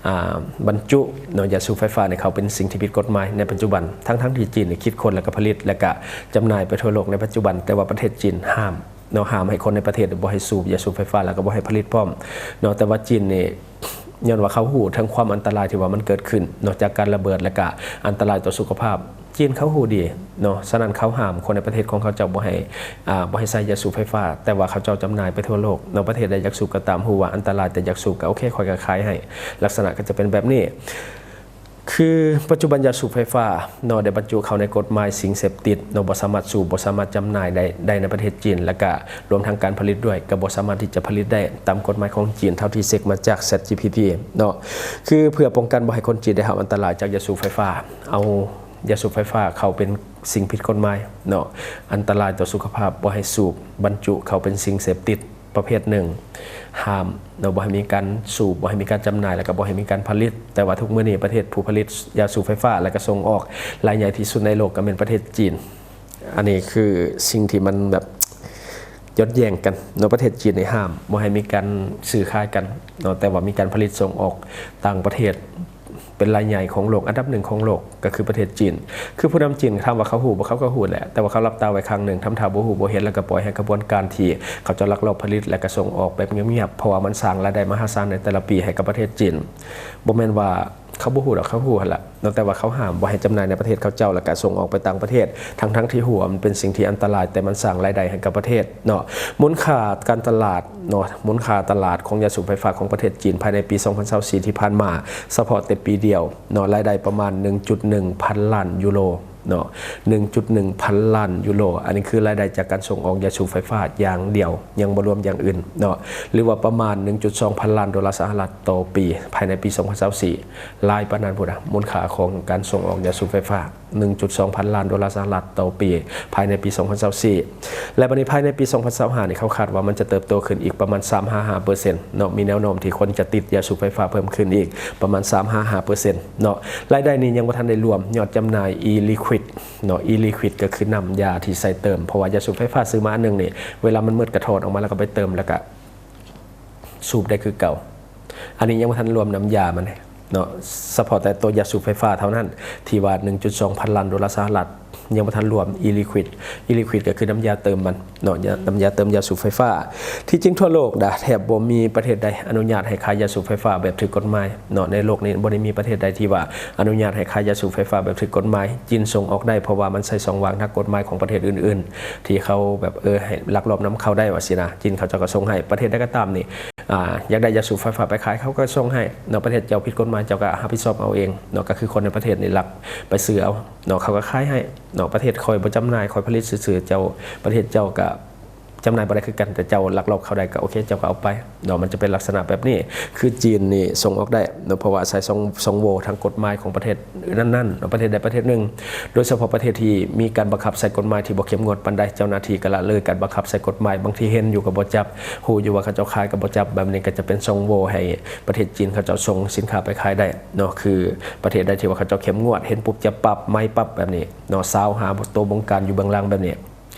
ອ່າ ບັນຈຸເນາະ ຢາສູບໄຟຟ້ານີ້ເຂົ້າເປັນສິ່ງທີ່ຜິດກົດໝາຍໃນປັດຈຸບັນ, ທັງໆທີ່ຈີນນີ້ຄິດຄົ້ນ ແລະ ກໍຜະລິດ ແລະ ກໍຈຳໜ່າຍໄປທົ່ວໂລກໃນປັດຈຸບັນ, ແຕ່ວ່າປະເທດຈີນຫ້າມ ເນາະ, ຫ້າມໃຫ້ຄົນໃນປະເທດບໍ່ໃຫ້ສູບຢາສູບໄຟຟ້າ ແລ້ວກໍບໍ່ໃຫ້ຜະລິດພ້ອມເນາະ. ແຕ່ວ່າຈີນນີ້ ຍ້ອນວ່າເຂົາຮູ້ເຖິງຄວາມອັນຕະລາຍທີ່ວ່າມັນເກີດຂຶ້ນເນາະ ຈາກການລະເບີດ ແລ້ວກະອັນຕະລາຍຕໍ່ສຸຂະພາບ, ຈີນເຂົາຮູ້ດີເນາະ, ສະນັ້ນເຂົາຫ້າມຄົນໃນປະເທດຂອງເຂົາເຈົ້າບໍ່ໃຫ້ ອ່າ ບໍ່ໃຫ້ໃຊ້ຢາສູບໄຟຟ້າ, ແຕ່ວ່າເຂົາເຈົ້າຈຳໜ່າຍໄປທົ່ວໂລກເນາະ. ປະເທດໃດຢາກສູບກໍຕາມ ຮູ້ວ່າອັນຕະລາຍ ແຕ່ຢາກສູບກໍໂອເຄ ຂ້ອຍກໍຂາຍໃຫ້, ລັກສະນະກໍຈະເປັນແບບນີ້. ຄືປັດຈຸບັນຢາສູບໄຟຟ້າເນາະ ໄດ້ບັນຈຸເຂົ້າໃນກົດໝາຍສິ່ງເສບຕິດເນາະ ບໍ່ສາມາດສູບ ບໍ່ສາມາດຈຳໜ່າຍໄດ້ ໄດ້ໃນປະເທດຈີນ ແລະກະລວມທັງການຜະລິດດ້ວຍ ກະບໍ່ສາມາດທີ່ຈະຜະລິດໄດ້ຕາມກົດໝາຍຂອງຈີນ ເທົ່າທີ່ເຊັກມາຈາກ ChatGPT ເນາະ. ຄືເພື່ອປ້ອງກັນບໍ່ໃຫ້ຄົນຈີນໄດ້ຮັບອັນຕະລາຍຈາກຢາສູບໄຟຟ້າ ເອົາຢາສູບໄຟຟ້າເຂົ້າເປັນສິ່ງຜິດກົດໝາຍເນາະ ອັນຕະລາຍຕໍ່ສຸຂະພາບ ບໍ່ໃຫ້ສູບ ບັນຈຸເຂົ້າເປັນສິ່ງເສບຕິດ ປະເພດໜຶ່ງ ຫ້າມເນາະ ບໍ່ໃຫ້ມີການສູບ ບໍ່ໃຫ້ມີການຈຳໜ່າຍ ແລະກະບໍ່ໃຫ້ມີການຜະລິດ. ແຕ່ວ່າທຸກມື້ນີ້ປະເທດຜູ້ຜະລິດຢາສູບໄຟຟ້າ ແລະກະສົ່ງອອກລາຍໃຫຍ່ທີ່ສຸດໃນໂລກກະແມ່ນປະເທດຈີນ. ອັນນີ້ຄືສິ່ງທີ່ມັນແບບຍ້ອນແຍ້ງກັນເນາະ ປະເທດຈີນນີ້ຫ້າມບໍ່ໃຫ້ມີການຊື້ຂາຍກັນເນາະ ແຕ່ວ່າມີການຜະລິດສົ່ງອອກຕ່າງປະເທດ ເປັນລາຍໃຫຍ່ຂອງໂລກ ອັນດັບໜຶ່ງຂອງໂລກ ກໍຄືປະເທດຈີນ. ຄືຜູ້ນຳຈີນ ຖາມວ່າເຂົາຮູ້ບໍ່? ເຂົາກໍຮູ້ແຫຼະ ແຕ່ວ່າເຂົາຫຼັບຕາໄວ້ຂ້າງໜຶ່ງ ທຳທ່າບໍ່ຮູ້ບໍ່ເຫັນ ແລ້ວກໍປ່ອຍໃຫ້ຂະບວນການທີ່ເຂົາເຈົ້າລັກລອບຜະລິດ ແລະກໍສົ່ງອອກແບບງຽບໆ ເພາະວ່າມັນສ້າງລາຍໄດ້ມະຫາສານໃນແຕ່ລະປີໃຫ້ກັບປະເທດຈີນ. ບໍ່ແມ່ນວ່າເຂົາບໍ່ຮູ້ດອກ ເຂົາຮູ້ຫັ້ນລະເນາະ ແຕ່ວ່າເຂົາຫ້າມບໍ່ໃຫ້ຈຳໜ່າຍໃນປະເທດເຂົາເຈົ້າ ແລ້ວກໍສົ່ງອອກໄປຕ່າງປະເທດ ທັງໆທີ່ຮູ້ວ່າມັນເປັນສິ່ງທີ່ອັນຕະລາຍ ແຕ່ມັນສ້າງລາຍໄດ້ໃຫ້ກັບປະເທດເນາະ. ມູນຄ່າການຕະຫຼາດ ເນາະ ມູນຄ່າຕະຫຼາດຂອງຢາສູບໄຟຟ້າຂອງປະເທດຈີນ ພາຍໃນປີສອງພັນຊາວສີ່ທີ່ຜ່ານມາ ສະເພາະແຕ່ປີດຽວເນາະ ລາຍໄດ້ປະມານໜຶ່ງຈຸດໜຶ່ງພັນລ້ານຢູໂຣເນາະ ໜຶ່ງຈຸດໜຶ່ງພັນລ້ານຢູໂຣ. ອັນນີ້ຄືລາຍໄດ້ຈາກການສົ່ງອອກຢາສູບໄຟຟ້າຢ່າງດຽວ ຍັງບໍ່ລວມຢ່າງອື່ນເນາະ ຫຼືວ່າປະມານໜຶ່ງຈຸດສອງພັນລ້ານໂດລາສະຫະລັດຕໍ່ປີ ພາຍໃນປີສອງພັນຊາວສີ່. ຫຼາຍປານນັ້ນພຸ້ນນະ ມູນຄ່າຂອງການສົ່ງອອກຢາສູບໄຟຟ້າ ໜຶ່ງຈຸດສອງພັນລ້ານໂດລາສະຫະລັດຕໍ່ປີ ພາຍໃນປີສອງພັນຊາວສີ່ ແລະ ບັດນີ້ພາຍໃນປີສອງພັນຊາວຫ້ານີ້ ເຂົາຄາດວ່າມັນຈະເຕີບໂຕຂຶ້ນອີກປະມານສາມຫາຫ້າເປີເຊັນເນາະ ມີແນວໂນ້ມທີ່ຄົນຈະຕິດຢາສູບໄຟຟ້າເພີ່ມຂຶ້ນອີກປະມານສາມຫາຫ້າເປີເຊັນເນາະ. ລາຍໄດ້ນີ້ຍັງບໍ່ທັນໄດ້ລວມຍອດຈຳໜ່າຍ e-liquid ເນາະ e-liquid ກໍຄືນ້ຳຢາທີ່ໃສ່ເຕີມ ເພາະວ່າຢາສູບໄຟຟ້າຊື້ມາອັນໜຶ່ງນີ້ ເວລາມັນໝົດກໍຖອນອອກມາ ແລ້ວກໍໄປເຕີມ ແລ້ວກໍ ສູບໄດ້ຄືເກົ່າ. ອັນນີ້ຍັງບໍ່ທັນລວມນ້ຳຢາມັນເນາະ ສະເພາະແຕ່ໂຕຢາສູບໄຟຟ້າເທົ່ານັ້ນ ທີ່ວ່າໜຶ່ງຈຸດສອງພັນລ້ານໂດລາສະຫະລັດ ຍັງບໍ່ທັນລວມ e-liquid e-liquid ກໍຄືນ້ຳຢາເຕີມມັນເນາະ ນ້ຳຢາເຕີມຢາສູບໄຟຟ້າ. ທີ່ຈິງທົ່ວໂລກນະ ແທບບໍ່ມີປະເທດໃດອະນຸຍາດໃຫ້ຂາຍຢາສູບໄຟຟ້າແບບຖືກກົດໝາຍເນາະ ໃນໂລກນີ້ບໍ່ໄດ້ມີປະເທດໃດທີ່ວ່າອະນຸຍາດໃຫ້ຂາຍຢາສູບໄຟຟ້າແບບຖືກກົດໝາຍ. ຈີນສົ່ງອອກໄດ້ ເພາະວ່າມັນໃສ່ຊ່ອງວ່າງທາງກົດໝາຍຂອງປະເທດອື່ນໆ ທີ່ເຂົາແບບ ເອີ ໃຫ້ລັກລອບນຳເຂົ້າໄດ້ວ່າຊີ້ນະ ຈີນເຂົາເຈົ້າກໍສົ່ງໃຫ້. ປະເທດໃດກໍຕາມນີ້ ອາ ຢາກໄດ້ຢາສູບໄຟຟ້າໄປຂາຍ ເຂົາກໍສົ່ງໃຫ້ເນາະ ປະເທດເຈົ້າຜິດກົດໝາຍ ເຈົ້າກໍຮັບຜິດຊອບເອົາເອງເນາະ ກໍຄືຄົນໃນປະເທດນີ້ລັກໄປຊື້ເອົາເນາະ ເຂົາກໍຂາຍໃຫ້ເນາະ. ປະເທດຂ້ອຍບໍ່ຈຳໜ່າຍ ຂ້ອຍຜະລິດຊື່ໆ ເຈົ້າ ປະເທດເຈົ້າກໍຈຳໜ່າຍບໍ່ໄດ້ຄືກັນ ແຕ່ເຈົ້າລັກລອບເຂົ້າໄດ້ ກໍໂອເຄ ເຈົ້າກໍເອົາໄປເນາະ ມັນຈະເປັນລັກສະນະແບບນີ້. ຄືຈີນນີ້ສົ່ງອອກໄດ້ເນາະ ເພາະວ່າອາໄສຊ່ອງ ຊ່ອງໂຫວ່ທາງກົດໝາຍຂອງປະເທດ ນັ້ນໆເນາະ ປະເທດໃດປະເທດໜຶ່ງ ໂດຍສະເພາະປະເທດທີ່ມີການບັງຄັບໃຊ້ກົດໝາຍທີ່ບໍ່ເຂັ້ມງວດປານໃດ ເຈົ້າໜ້າທີ່ກໍລະເລີຍການບັງຄັບໃຊ້ກົດໝາຍ ບາງທີເຫັນຢູ່ກໍບໍ່ຈັບ ຮູ້ຢູ່ວ່າເຂົາເຈົ້າຂາຍກໍບໍ່ຈັບ ແບບນີ້ກໍຈະເປັນຊ່ອງໂຫວ່ໃຫ້ປະເທດຈີນເຂົາເຈົ້າສົ່ງສິນຄ້າໄປຂາຍໄດ້ເນາະ. ຄືປະເທດໃດທີ່ວ່າເຂົາເຈົ້າເຂັ້ມງວດ ເຫັນປຸບຈັບປັບ ໄໝປັບແບບນີ້ເນາະ ຊາວຫາໂຕບົງການຢູ່ເບື້ອງຫຼັງແບບນີ້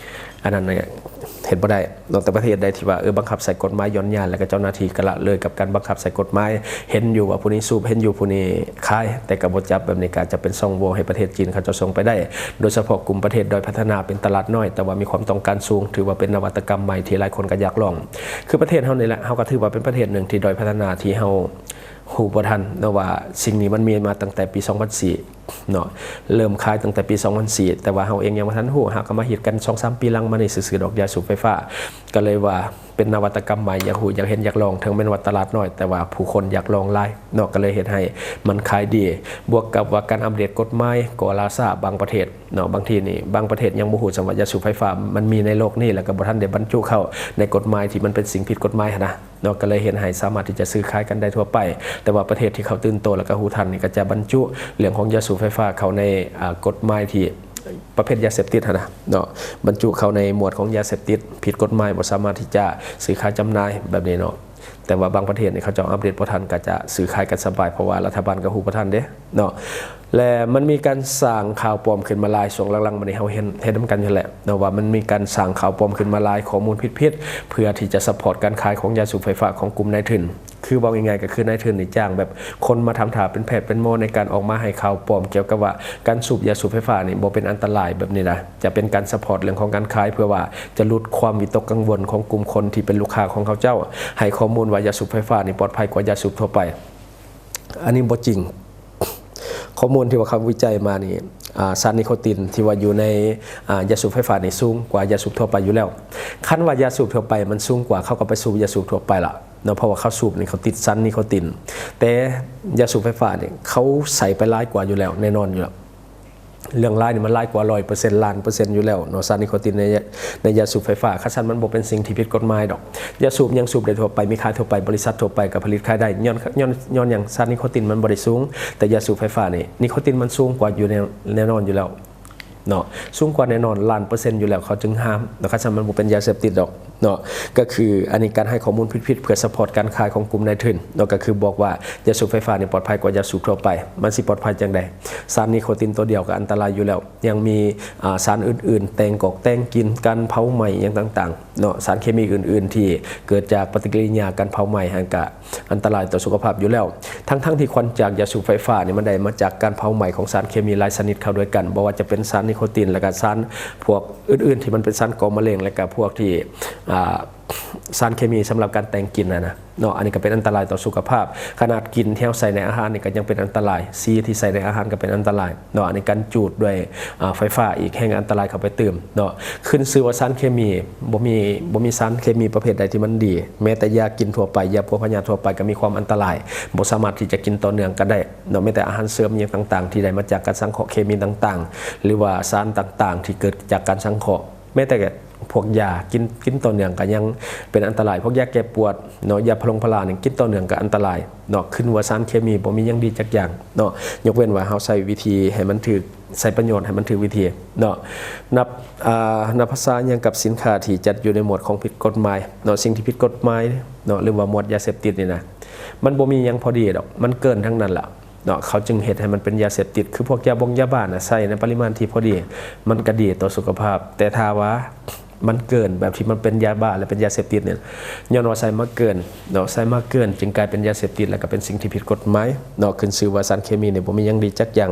ອັນນັ້ນເຮັດບໍ່ໄດ້ເນາະ. ແຕ່ປະເທດໃດທີ່ວ່າ ເອີ ບັງຄັບໃຊ້ກົດໝາຍຢ່ອນຍານ ແລ້ວກໍເຈົ້າໜ້າທີ່ກໍລະເລີຍກັບການບັງຄັບໃຊ້ກົດໝາຍ ເຫັນຢູ່ວ່າຜູ້ນີ້ສູບ ເຫັນຢູ່ຜູ້ນີ້ຂາຍ ແຕ່ກໍບໍ່ຈັບ ແບບນີ້ກໍອາດຈະເປັນຊ່ອງໂຫວ່ໃຫ້ປະເທດຈີນເຂົາເຈົ້າສົ່ງໄປໄດ້ ໂດຍສະເພາະກຸ່ມປະເທດດ້ອຍພັດທະນາ ເປັນຕະຫຼາດນ້ອຍ ແຕ່ວ່າມີຄວາມຕ້ອງການສູງ ຖືວ່າເປັນນະວັດຕະກຳໃໝ່ທີ່ຫຼາຍຄົນກໍຢາກລອງ. ຄືປະເທດເຮົານີ້ແຫຼະ ເຮົາກໍຖືວ່າເປັນປະເທດໜຶ່ງທີ່ດ້ອຍພັດທະນາ ທີ່ເຮົາຮູ້ບໍ່ທັນເນາະ ວ່າສິ່ງນີ້ມັນມີມາຕັ້ງແຕ່ປີສອງພັນສີ່ ເນາະ ເລີ່ມຂາຍຕັ້ງແຕ່ປີສອງພັນສີ່ ແຕ່ວ່າເຮົາເອງຍັງບໍ່ທັນຮູ້ ຫາກະມາຮິດກັນສອງສາມປີຫຼັງມານີ້ຊື່ໆດອກ ຢາສູບໄຟຟ້າ ກໍເລີຍວ່າເປັນນະວັດຕະກຳໃໝ່ ຢາກຮູ້ ຢາກເຫັນ ຢາກລອງ ເຖິງແມ່ນວ່າຕະຫຼາດນ້ອຍ ແຕ່ວ່າຜູ້ຄົນຢາກລອງຫຼາຍເນາະ ກໍເລີຍເຮັດໃຫ້ມັນຂາຍດີ. ບວກກັບວ່າການອັບເດດກົດໝາຍກໍລ່າຊ້າ ບາງປະເທດເນາະ ບາງທີນີ້ ບາງປະເທດຍັງບໍ່ຮູ້ຊ້ຳວ່າຢາສູບໄຟຟ້າມັນມີໃນໂລກນີ້ ແລ້ວກໍບໍ່ທັນໄດ້ບັນຈຸເຂົ້າໃນກົດໝາຍທີ່ມັນເປັນສິ່ງຜິດກົດໝາຍຫັ້ນນະ ເນາະ ກໍເລີຍເຮັດໃຫ້ສາມາດທີ່ຈະຊື້ຂາຍກັນໄດ້ທົ່ວໄປ. ແຕ່ວ່າປະເທດທີ່ເຂົາຕື່ນໂຕ ແລ້ວກໍຮູ້ທັນນີ້ ກໍຈະບັນຈຸເລື່ອງຂອງຢາສູບໄຟຟ້າເຂົ້າໃນ ອາ ກົດໝາຍທີ່ປະເພດຢາເສບຕິດຫັ້ນນະເນາະ ບັນຈຸເຂົ້າໃນໝວດຂອງຢາເສບຕິດຜິດກົດໝາຍ ບໍ່ສາມາດທີ່ຈະຊື້ຂາຍຈຳໜ່າຍແບບນີ້ເນາະ. ແຕ່ວ່າບາງປະເທດນີ້ ເຂົາເຈົ້າອັບເດດບໍ່ທັນ ກໍຈະຊື້ຂາຍກັນສະບາຍ ເພາະວ່າລັດຖະບານກໍຮູ້ບໍ່ທັນເດ້ເນາະ. ແລະ ມັນມີການສ້າງຂ່າວປອມຂຶ້ນມາຫຼາຍ ຊ່ວງຫຼັງໆມານີ້ ເຮົາເຫັນ ເຫັນນຳກັນຢູ່ແຫຼະເນາະ ວ່າມັນມີການສ້າງຂ່າວປອມຂຶ້ນມາຫຼາຍ ຂໍ້ມູນຜິດໆ ເພື່ອທີ່ຈະຊັບພອດການຂາຍຂອງຢາສູບໄຟຟ້າຂອງກຸ່ມນາຍທຶນ. ຄືເວົ້າງ່າຍໆ ກໍຄືນາຍທຶນນີ້ຈ້າງແບບຄົນມາທຳທ່າເປັນແພດເປັນໝໍໃນການອອກມາໃຫ້ຂ່າວປອມກ່ຽວກັບວ່າການສູບຢາສູບໄຟຟ້ານີ້ບໍ່ເປັນອັນຕະລາຍແບບນີ້ນະ ຈະເປັນການຊັບພອດເລື່ອງຂອງການຂາຍ ເພື່ອວ່າຈະຫຼຸດຄວາມວິຕົກກັງວົນຂອງກຸ່ມຄົນທີ່ເປັນລູກຄ້າຂອງເຂົາເຈົ້າ ໃຫ້ຂໍ້ມູນວ່າຢາສູບໄຟຟ້ານີ້ປອດໄພກວ່າຢາສູບທົ່ວໄປ. ອັນນີ້ບໍ່ຈິງ. ຂໍ້ມູນທີ່ວ່າເຂົາວິໄຈມານີ້ ອາ ສານນິໂຄຕິນທີ່ວ່າຢູ່ໃນ ອາ ຢາສູບໄຟຟ້ານີ້ສູງກວ່າຢາສູບທົ່ວໄປຢູ່ແລ້ວ. ຄັນວ່າຢາສູບທົ່ວໄປມັນສູງກວ່າ ເຂົາກໍໄປສູບຢາສູບທົ່ວໄປລະ ເນາະ ເພາະວ່າເຂົາສູບນີ້ເຂົາຕິດສານນິໂຄຕິນ. ແຕ່ຢາສູບໄຟຟ້ານີ້ເຂົາໃສ່ໄປຫຼາຍກວ່າຢູ່ແລ້ວ ແນ່ນອນຢູ່ແລ້ວ. ເລື່ອງຫຼາຍນີ້ມັນຫຼາຍກວ່າຮ້ອຍເປີເຊັນ ລ້ານເປີເຊັນຢູ່ແລ້ວເນາະ ສານນິໂຄຕິນໃນ ໃນຢາສູບໄຟຟ້າ. ຄັນຊັ້ນມັນບໍ່ເປັນສິ່ງທີ່ຜິດກົດໝາຍດອກ. ຢາສູບຍັງສູບໄດ້ທົ່ວໄປ ມີຂາຍທົ່ວໄປ ບໍລິສັດທົ່ວໄປກໍຜະລິດຂາຍໄດ້. ຍ້ອນ ຍ້ອນ ຍ້ອນຫຍັງ? ສານນິໂຄຕິນມັນບໍ່ໄດ້ສູງ, ແຕ່ຢາສູບໄຟຟ້ານີ້ນິໂຄຕິນມັນສູງກວ່າຢູ່ແນ່ ແນ່ນອນຢູ່ແລ້ວ. ເນາະ ສູງກວ່າແນ່ນອນ ລ້ານເປີເຊັນຢູ່ແລ້ວ ເຂົາຈຶ່ງຫ້າມເນາະ. ຄັນຊັ້ນມັນບໍ່ເປັນຢາເສບຕິດດອກເນາະ. ກໍຄືອັນນີ້ການໃຫ້ຂໍ້ມູນຜິດໆ ເພື່ອຊັບພອດການຂາຍຂອງກຸ່ມນາຍທຶນເນາະ. ກໍຄືບອກວ່າຢາສູບໄຟຟ້ານີ້ປອດໄພກວ່າຢາສູບທົ່ວໄປ. ມັນຊິປອດໄພຈັ່ງໃດ? ສານນິໂຄຕິນຕົວດຽວກໍອັນຕະລາຍຢູ່ແລ້ວ ຍັງມີ ອາ ສານອື່ນໆ ແຕ່ງກອກແຕ່ງກິ່ນ ການເຜົາໄໝ້ຫຍັງຕ່າງໆເນາະ. ສານເຄມີອື່ນໆ ທີ່ເກີດຈາກປະຕິກິລິຍາການເຜົາໄໝ້ຫັ້ນກະ ອັນຕະລາຍຕໍ່ສຸຂະພາບຢູ່ແລ້ວ. ທັງໆ ທີ່ຄວັນຈາກຢາສູບໄຟຟ້ານີ້ ມັນໄດ້ມາຈາກການເຜົາໄໝ້ຂອງສານເຄມີຫຼາຍຊະນິດເຂົ້າດ້ວຍກັນ, ບໍ່ວ່າຈະເປັນສານນິໂຄຕິນ ແລະກະສານພວກອື່ນໆ ທີ່ມັນເປັນສານກໍ່ມະເຮັງ ແລະກະພວກທີ່ ອາ ສານເຄມີສຳລັບການແຕ່ງກິ່ນຫັ້ນນະເນາະ. ອັນນີ້ກະເປັນອັນຕະລາຍຕໍ່ສຸຂະພາບ. ຂະໜາດກິ່ນທີ່ເຮົາໃສ່ໃນອາຫານນີ້ກະຍັງເປັນອັນຕະລາຍ, ສີທີ່ໃສ່ໃນອາຫານກະເປັນອັນຕະລາຍເນາະ. ອັນນີ້ການຈູດດ້ວຍ ອາ ໄຟຟ້າອີກແຮງອັນຕະລາຍເຂົ້າໄປຕື່ມເນາະ. ຂຶ້ນຊື່ວ່າສານເຄມີ ບໍ່ມີ ບໍ່ມີສານເຄມີປະເພດໃດທີ່ມັນດີ. ແມ້ແຕ່ຢາກິນທົ່ວໄປ ຢາປົວພະຍາດທົ່ວໄປກໍມີຄວາມອັນຕະລາຍ, ບໍ່ສາມາດທີ່ຈະກິນຕໍ່ເນື່ອງກັນໄດ້ເນາະ. ແມ້ແຕ່ອາຫານເສີມຫຍັງຕ່າງໆ ທີ່ໄດ້ມາຈາກການສັງເຄາະເຄມີຕ່າງໆ ຫຼືວ່າສານຕ່າງໆ ທີ່ເກີດຈາກການສັງເຄາະ, ແມ້ແຕ່ພວກຢາກິນ ກິນຕໍ່ເນື່ອງກໍຍັງເປັນອັນຕະລາຍ. ພວກຢາແກ້ປວດເນາະ ຢາພະລົງພະລານີ້ ກິນຕໍ່ເນື່ອງກໍອັນຕະລາຍເນາະ. ຂຶ້ນວ່າສານເຄມີບໍ່ມີຫຍັງດີຈັກຢ່າງເນາະ, ຍົກເວັ້ນວ່າເຮົາໃຊ້ວິທີໃຫ້ມັນຖືກ ໃຊ້ປະໂຫຍດໃຫ້ມັນຖືກວິທີເນາະ. ນັບ ອາ ນັບພາສາຫຍັງກັບສິນຄ້າທີ່ຈັດຢູ່ໃນໝວດຂອງຜິດກົດໝາຍເນາະ. ສິ່ງທີ່ຜິດກົດໝາຍເນາະ ຫຼືວ່າໝວດຢາເສບຕິດນີ້ນະ ມັນບໍ່ມີຫຍັງພໍດີດອກ, ມັນເກີນທັງນັ້ນລະເນາະ. ເຂົາຈຶ່ງເຮັດໃຫ້ມັນເປັນຢາເສບຕິດ. ຄືພວກຢາບົງຢາບ້ານະ ໃສ່ໃນປະລິມານທີ່ພໍດີ ມັນກະດີຕໍ່ສຸຂະພາບ, ແຕ່ຖ້າວ່າ ມັນເກີນແບບທີ່ມັນເປັນຢາບ້າ ແລະເປັນຢາເສບຕິດນີ້ ຍ້ອນວ່າໃສ່ມາເກີນເນາະ, ໃສ່ມາເກີນຈຶ່ງກາຍເປັນຢາເສບຕິດ ແລະກໍເປັນສິ່ງທີ່ຜິດກົດໝາຍເນາະ. ຂຶ້ນຊື່ວ່າສານເຄມີນີ້ບໍ່ມີຫຍັງດີຈັກຢ່າງ.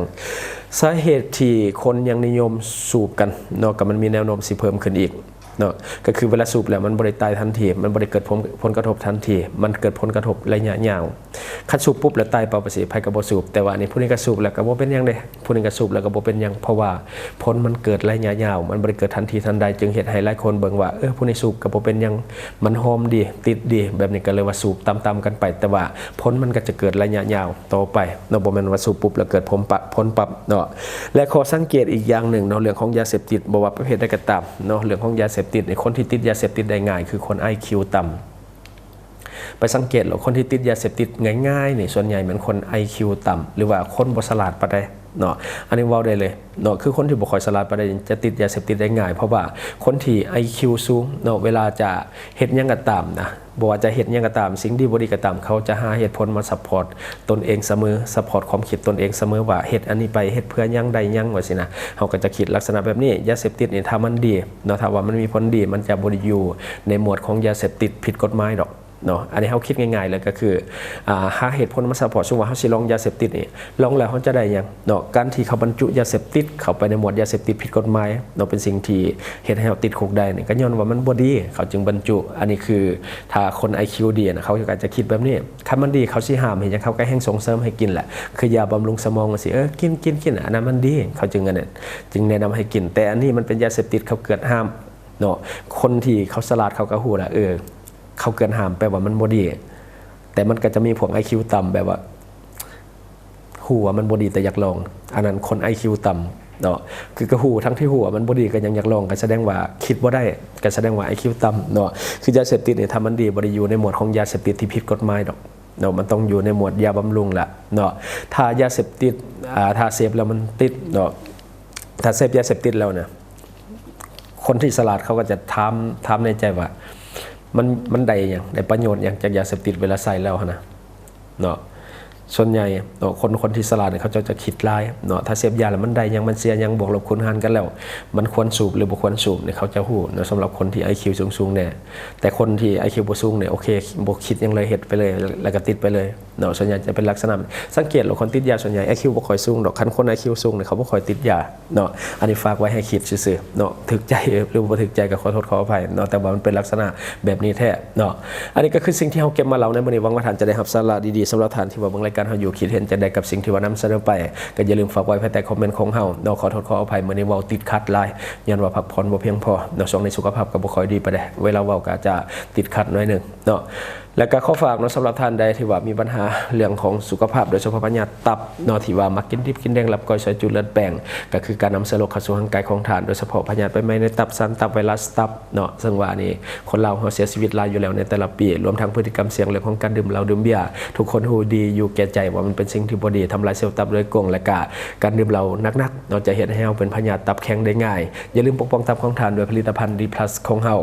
ສາເຫດທີ່ຄົນຍັງນິຍົມສູບກັນເນາະ ກໍມັນມີແນວໂນ້ມຊິເພີ່ມຂຶ້ນອີກເນາະ. ກໍຄືເວລາສູບແລ້ວມັນບໍ່ໄດ້ຕາຍທັນທີ, ມັນບໍ່ໄດ້ເກີດຜົນ ຜົນກະທົບທັນທີ, ມັນເກີດຜົນກະທົບໄລຍະຍາວ. ຄັນສູບປຸບແລ້ວຕາຍປັບວ່າຊີ້ ໃຜກໍບໍ່ສູບ, ແຕ່ວ່າອັນນີ້ຜູ້ນີ້ກໍສູບແລ້ວກໍບໍ່ເປັນຫຍັງເດ້, ຜູ້ນີ້ກໍສູບແລ້ວກໍບໍ່ເປັນຫຍັງ, ເພາະວ່າຜົນມັນເກີດໄລຍະຍາວ, ມັນບໍ່ໄດ້ເກີດທັນທີທັນໃດ, ຈຶ່ງເຮັດໃຫ້ຫຼາຍຄົນເບິ່ງວ່າ ເອີ ຜູ້ນີ້ສູບກໍບໍ່ເປັນຫຍັງ, ມັນຫອມດີ ຕິດດີ, ແບບນີ້ກໍເລີຍວ່າສູບຕາມໆກັນໄປ, ແຕ່ວ່າຜົນມັນກໍຈະເກີດໄລຍະຍາວຕໍ່ໄປເນາະ, ບໍ່ແມ່ນວ່າສູບປຸບແລ້ວເກີດຜົນປະ ຜົນປັບເນາະ. ແລະ ຂໍ້ສັງເກດອີກຢ່າງໜຶ່ງເນາະ ເລື່ອງຂອງຢາເສບຕິດ, ບໍ່ວ່າປະເພດໃດກໍຕາມເນາະ, ເລື່ອງຂອງຢາເສບຕິດນີ້ ຄົນທີ່ຕິດຢາເສບຕິດໄດ້ງ່າຍຄືຄົນໄອຄິວຕ່ຳ. ໄປສັງເກດໂລດ, ຄົນທີ່ຕິດຢາເສບຕິດງ່າຍໆນີ້ ສ່ວນໃຫຍ່ແມ່ນຄົນໄອຄິວຕ່ຳ ຫຼືວ່າຄົນບໍ່ສະຫຼາດປານໃດເນາະ. ອັນນີ້ເວົ້າໄດ້ເລີຍເນາະ, ຄືຄົນທີ່ບໍ່ຄ່ອຍສະຫຼາດປານໃດຈະຕິດຢາເສບຕິດໄດ້ງ່າຍ, ເພາະວ່າຄົນທີ່ໄອຄິວສູງເນາະ ເວລາຈະເຮັດຫຍັງກໍຕາມນະ, ບໍ່ວ່າຈະເຮັດຫຍັງກໍຕາມ, ສິ່ງດີບໍ່ດີກໍຕາມ, ເຂົາຈະຫາເຫດຜົນມາຊັບພອດຕົນເອງສະເໝີ, ຊັບພອດຄວາມຄິດຕົນເອງສະເໝີວ່າ ເຮັດອັນນີ້ໄປເຮັດເພື່ອຫຍັງ ໄດ້ຫຍັງ ວ່າຊີ້ນະ. ເຮົາກໍຈະຄິດລັກສະນະແບບນີ້. ຢາເສບຕິດນີ້ ຖ້າມັນດີເນາະ, ຖ້າວ່າມັນມີຜົນດີ, ມັນຈະບໍ່ໄດ້ຢູ່ໃນໝວດຂອງຢາເສບຕິດຜິດກົດໝາຍດອກ. ເນາະ, ອັນນີ້ເຮົາຄິດງ່າຍໆເລີຍກໍຄື ອາ ຫາເຫດຜົນມາຊັບພອດ. ສົມມຸດວ່າເຮົາຊິລອງຢາເສບຕິດນີ້ ລອງແລ້ວເຮົາຈະໄດ້ຫຍັງເນາະ? ການທີ່ເຂົາບັນຈຸຢາເສບຕິດເຂົ້າໄປໃນໝວດຢາເສບຕິດຜິດກົດໝາຍເນາະ, ເປັນສິ່ງທີ່ເຮັດໃຫ້ເຮົາຕິດຄຸກໄດ້ນີ້ ກໍຍ້ອນວ່າມັນບໍ່ດີ ເຂົາຈຶ່ງບັນຈຸ. ອັນນີ້ຄືຖ້າຄົນໄອຄິວດີນະ ເຂົາກໍຈະຄິດແບບນີ້, ຄັນມັນດີເຂົາຊິຫ້າມເຮັດຫຍັງ? ເຂົາກໍແຮ່ງສົ່ງເສີມໃຫ້ກິນແຫຼະ, ຄືຢາບຳລຸງສະໝອງຈັ່ງຊີ້, ເອີ ກິນ ກິນ ກິນ ອັນນັ້ນມັນດີ ເຂົາຈຶ່ງອັນນັ້ນ ຈຶ່ງແນະນຳໃຫ້ກິນ. ແຕ່ອັນນີ້ມັນເປັນຢາເສບຕິດ ເຂົາເກີດຫ້າມເນາະ. ຄົນທີ່ເຂົາສະຫຼາດເຂົາກໍຮູ້ລະ ເອີ ເຂົາເກີດຫ້າມແປວ່າມັນບໍ່ດີ, ແຕ່ມັນກໍຈະມີພວກໄອຄິວຕ່ຳ ແບບວ່າຮູ້ວ່າມັນບໍ່ດີແຕ່ຢາກລອງ, ອັນນັ້ນຄົນໄອຄິວຕ່ຳເນາະ. ຄືກໍຮູ້ ທັງທີ່ຮູ້ວ່າມັນບໍ່ດີກໍຍັງຢາກລອງ, ກໍສະແດງວ່າຄິດບໍ່ໄດ້, ກໍສະແດງວ່າໄອຄິວຕ່ຳເນາະ. ຄືຢາເສບຕິດນີ້ ຖ້າມັນດີ ບໍ່ໄດ້ຢູ່ໃນໝວດຂອງຢາເສບຕິດທີ່ຜິດກົດໝາຍດອກເນາະ, ມັນຕ້ອງຢູ່ໃນໝວດຢາບຳລຸງລະເນາະ. ຖ້າຢາເສບຕິດ ອາ ຖ້າເສບແລ້ວມັນຕິດເນາະ, ຖ້າເສບຢາເສບຕິດແລ້ວນະ ຄົນທີ່ສະຫຼາດເຂົາກໍຈະຖາມ ຖາມໃນໃຈວ່າ ມັນ ມັນໄດ້ຫຍັງ ໄດ້ປະໂຫຍດຫຍັງຈາກຢາເສບຕິດເວລາໃຊ້ແລ້ວຫັ້ນນະເນາະ. ສ່ວນໃຫຍ່ເນາະ ຄົນ ຄົນທີ່ສະຫຼາດເຂົາເຈົ້າຈະຄິດຫຼາຍເນາະ, ຖ້າເສບຢາແລ້ວມັນໄດ້ຫຍັງ ມັນເສຍຫຍັງ ບວກລົບຄູນຫານກັນແລ້ວ ມັນຄວນສູບ ຫຼື ບໍ່ຄວນສູບນີ້ ເຂົາຈະຮູ້ເນາະ, ສຳລັບຄົນທີ່ໄອຄິວສູງໆແດ່. ແຕ່ຄົນທີ່ໄອຄິວບໍ່ສູງນີ້ ໂອເຄ ບໍ່ຄິດຫຍັງເລີຍ ເຮັດໄປເລີຍ ແລ້ວກໍຕິດໄປເລີຍ ເນາະ. ສ່ວນໃຫຍ່ຈະເປັນລັກສະນະ ສັງເກດໂລດ, ຄົນຕິດຢາສ່ວນໃຫຍ່ໄອຄິວບໍ່ຄ່ອຍສູງດອກ, ຄັນຄົນໄອຄິວສູງນີ້ ເຂົາບໍ່ຄ່ອຍຕິດຢາເນາະ. ອັນນີ້ຝາກໄວ້ໃຫ້ຄິດຊື່ໆເນາະ, ຖືກໃຈຫຼືບໍ່ຖືກໃຈກໍຂໍໂທດຂໍອະໄພເນາະ, ແຕ່ວ່າມັນເປັນລັກສະນະແບບນີ້ແທ້ເນາະ. ອັນນີ້ກໍຄືສິ່ງທີ່ເຮົາເກັບມາເລົ່າໃນມື້ນີ້, ຫວັງວ່າທ່ານຈະໄດ້ຮັບສາລະດີໆ. ສຳລັບທ່ານທີ່ວ່າເບິ່ງລາຍການເຮົາຢູ່ ຄິດເຫັນຈັ່ງໃດກັບສິ່ງທີ່ວ່ານຳສະເໜີໄປ, ກໍຢ່າລືມຝາກໄວ້ພາຍໃຕ້ຄອມເມັນຂອງເຮົາເນາະ. ຂໍໂທດຂໍອະໄພ, ມື້ນີ້ເວົ້າຕິດຂັດຫຼາຍ ຍ້ອນວ່າພັກຜ່ອນບໍ່ພຽງພໍເນາະ, ຊ່ວງນີ້ສຸຂະພາບກໍບໍ່ຄ່ອຍດີປານໃດ, ເວລາເວົ້າກໍອາດຈະຕິດຂັດໜ້ອຍໜຶ່ງເນາະ. ແລະກໍຂໍຝາກເນາະ ສຳລັບທ່ານໃດທີ່ວ່າມີບັນຫາເລື່ອງຂອງສຸຂະພາບ ໂດຍສະເພາະພະຍາດຕັບເນາະ ທີ່ວ່າມັກກິນດິບກິນແດງ ລັບກ້ອຍ ຊອຍຈຸ ເລືອດແປງ ກໍຄືການນຳເຊື້ອໂລກເຂົ້າສູ່ຮ່າງກາຍຂອງທ່ານ ໂດຍສະເພາະພະຍາດໃບໄມ້ໃນຕັບ, ສັນຕັບ, ໄວຣັສຕັບເນາະ. ເຊິ່ງວ່ານີ້ຄົນລາວເຮົາເສຍຊີວິດຫຼາຍຢູ່ແລ້ວໃນແຕ່ລະປີ, ລວມທັງພຶດຕິກຳສ່ຽງເລື່ອງຂອງການດື່ມເຫຼົ້າດື່ມເບຍ. ທຸກຄົນຮູ້ດີຢູ່ແກ່ໃຈວ່າມັນເປັນສິ່ງທີ່ບໍ່ດີ, ທຳລາຍເຊວຕັບໂດຍກົງ ແລະກະການດື່ມເຫຼົ້າໜັກໆເນາະ ຈະເຮັດໃຫ້ເຮົາເປັນພະຍາດຕັບແຂງໄດ້ງ່າຍ. ຢ່າລືມປົກປ້ອງຕັບຂອງທ່ານດ້ວຍຜະລິດຕະພັນ ດີພລັສ ຂອງເຮົາ.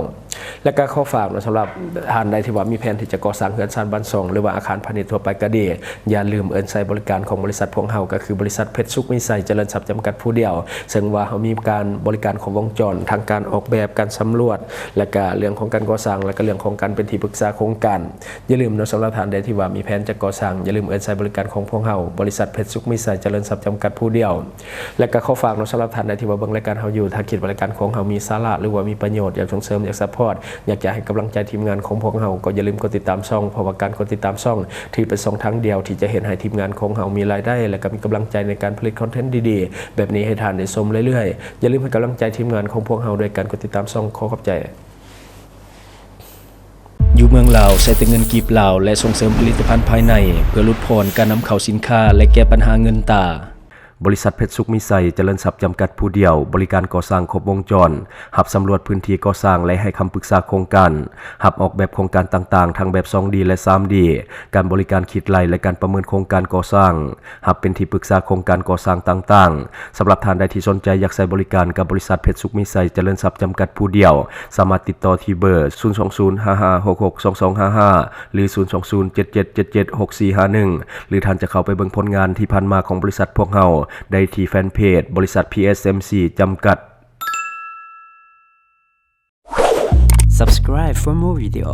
ແລະກະຂໍຝາກເນາະ ສຳລັບທ່ານໃດທີ່ວ່າມີແຜນທີ່ຈະກໍ່ສ້າງເຮືອນຊານບ້ານຊ່ອງ ຫຼືວ່າອາຄານພານິດທົ່ວໄປກໍດີ, ຢ່າລືມເອີ້ນໃຊ້ບໍລິການຂອງບໍລິສັດພວກເຮົາ ກໍຄືບໍລິສັດເພັດສຸກມີໄຊຈະເລີນຊັບຈຳກັດຜູ້ດຽວ. ເຊິ່ງວ່າເຮົາມີການບໍລິການຄົບວົງຈອນ ທັງການອອກແບບ, ການສຳຫຼວດ ແລະກະເລື່ອງຂອງການກໍ່ສ້າງ ແລະກະເລື່ອງຂອງການເປັນທີ່ປຶກສາໂຄງການ. ຢ່າລືມເນາະ ສຳລັບທ່ານໃດທີ່ວ່າມີແຜນຈະກໍ່ສ້າງ, ຢ່າລືມເອີ້ນໃຊ້ບໍລິການຂອງພວກເຮົາ ບໍລິສັດເພັດສຸກມີໄຊຈະເລີນຊັບຈຳກັດຜູ້ດຽວ. ແລະກໍຂໍຝາກເນາະ ສຳລັບທ່ານໃດທີ່ວ່າເບິ່ງລາຍການເຮົາຢູ່, ຖ້າຄິດວ່າລາຍການຂອງເຮົາມີສາລະ ຫຼືວ່າມີປະໂຫຍດ, ຢາກສົ່ງເສີມ, ຢາກຊັບພອດ, ຢາກຈະໃຫ້ກຳລັງໃຈທີມງານຂອງພວກເຮົາ, ກໍຢ່າລືມກົດຕິດຕາມຊ່ອງ, ເພາະວ່າການກົດຕິດຕາມຊ່ອງ ຖືເປັນຊ່ອງທາງດຽວທີ່ຈະເຮັດໃຫ້ທີມງານຂອງເຮົາມີລາຍໄດ້ ແລະກໍມີກຳລັງໃຈໃນການຜະລິດຄອນເທັນດີໆແບບນີ້ໃຫ້ທ່ານໄດ້ຊົມເລື້ອຍໆ. ຢ່າລືມໃຫ້ກຳລັງໃຈທີມງານຂອງພວກເຮົາດ້ວຍການກົດຕິດຕາມຊ່ອງ. ຂໍຂອບໃຈ. ຢູ່ເມືອງລາວໃຊ້ແຕ່ເງິນກີບລາວ ແລະສົ່ງເສີມຜະລິດຕະພັນພາຍໃນ ເພື່ອຫຼຸດຜ່ອນການນຳເຂົ້າສິນຄ້າ ແລະແກ້ບັນຫາເງິນຕາ. ບໍລິສັດເພັດສຸກມີໄຊຈະເລີນຊັບຈຳກັດຜູ້ດຽວ, ບໍລິການກໍ່ສ້າງຄົບວົງຈອນ, ຮັບສຳຫຼວດພື້ນທີ່ກໍ່ສ້າງ ແລະໃຫ້ຄຳປຶກສາໂຄງການ, ຮັບອອກແບບໂຄງການຕ່າງໆ ທັງແບບສອງດີ ແລະສາມດີ, ການບໍລິການຄິດໄລ່ ແລະການປະເມີນໂຄງການກໍ່ສ້າງ, ຮັບເປັນທີ່ປຶກສາໂຄງການກໍ່ສ້າງຕ່າງໆ. ສຳລັບທ່ານໃດທີ່ສົນໃຈຢາກໃຊ້ບໍລິການກັບບໍລິສັດເພັດສຸກມີໄຊຈະເລີນຊັບຈຳກັດຜູ້ດຽວ, ສາມາດຕິດຕໍ່ທີ່ເບີ ສູນສອງສູນ ຫ້າຫ້າຫົກຫົກ ສອງສອງຫ້າຫ້າ ຫຼື ສູນສອງສູນ ເຈັດເຈັດເຈັດເຈັດ ຫົກສີ່ຫ້າໜຶ່ງ ຫຼືທ່ານຈະເຂົ້າໄປເບິ່ງຜົນງານທີ່ຜ່ານມາຂອງບໍລິສັດພວກເຮົາໄດ້ທີ່ແຟນເພຈບໍລິສັດ ພີເອສເອັມຊີ ຈຳກັດ. Subscribe for more video.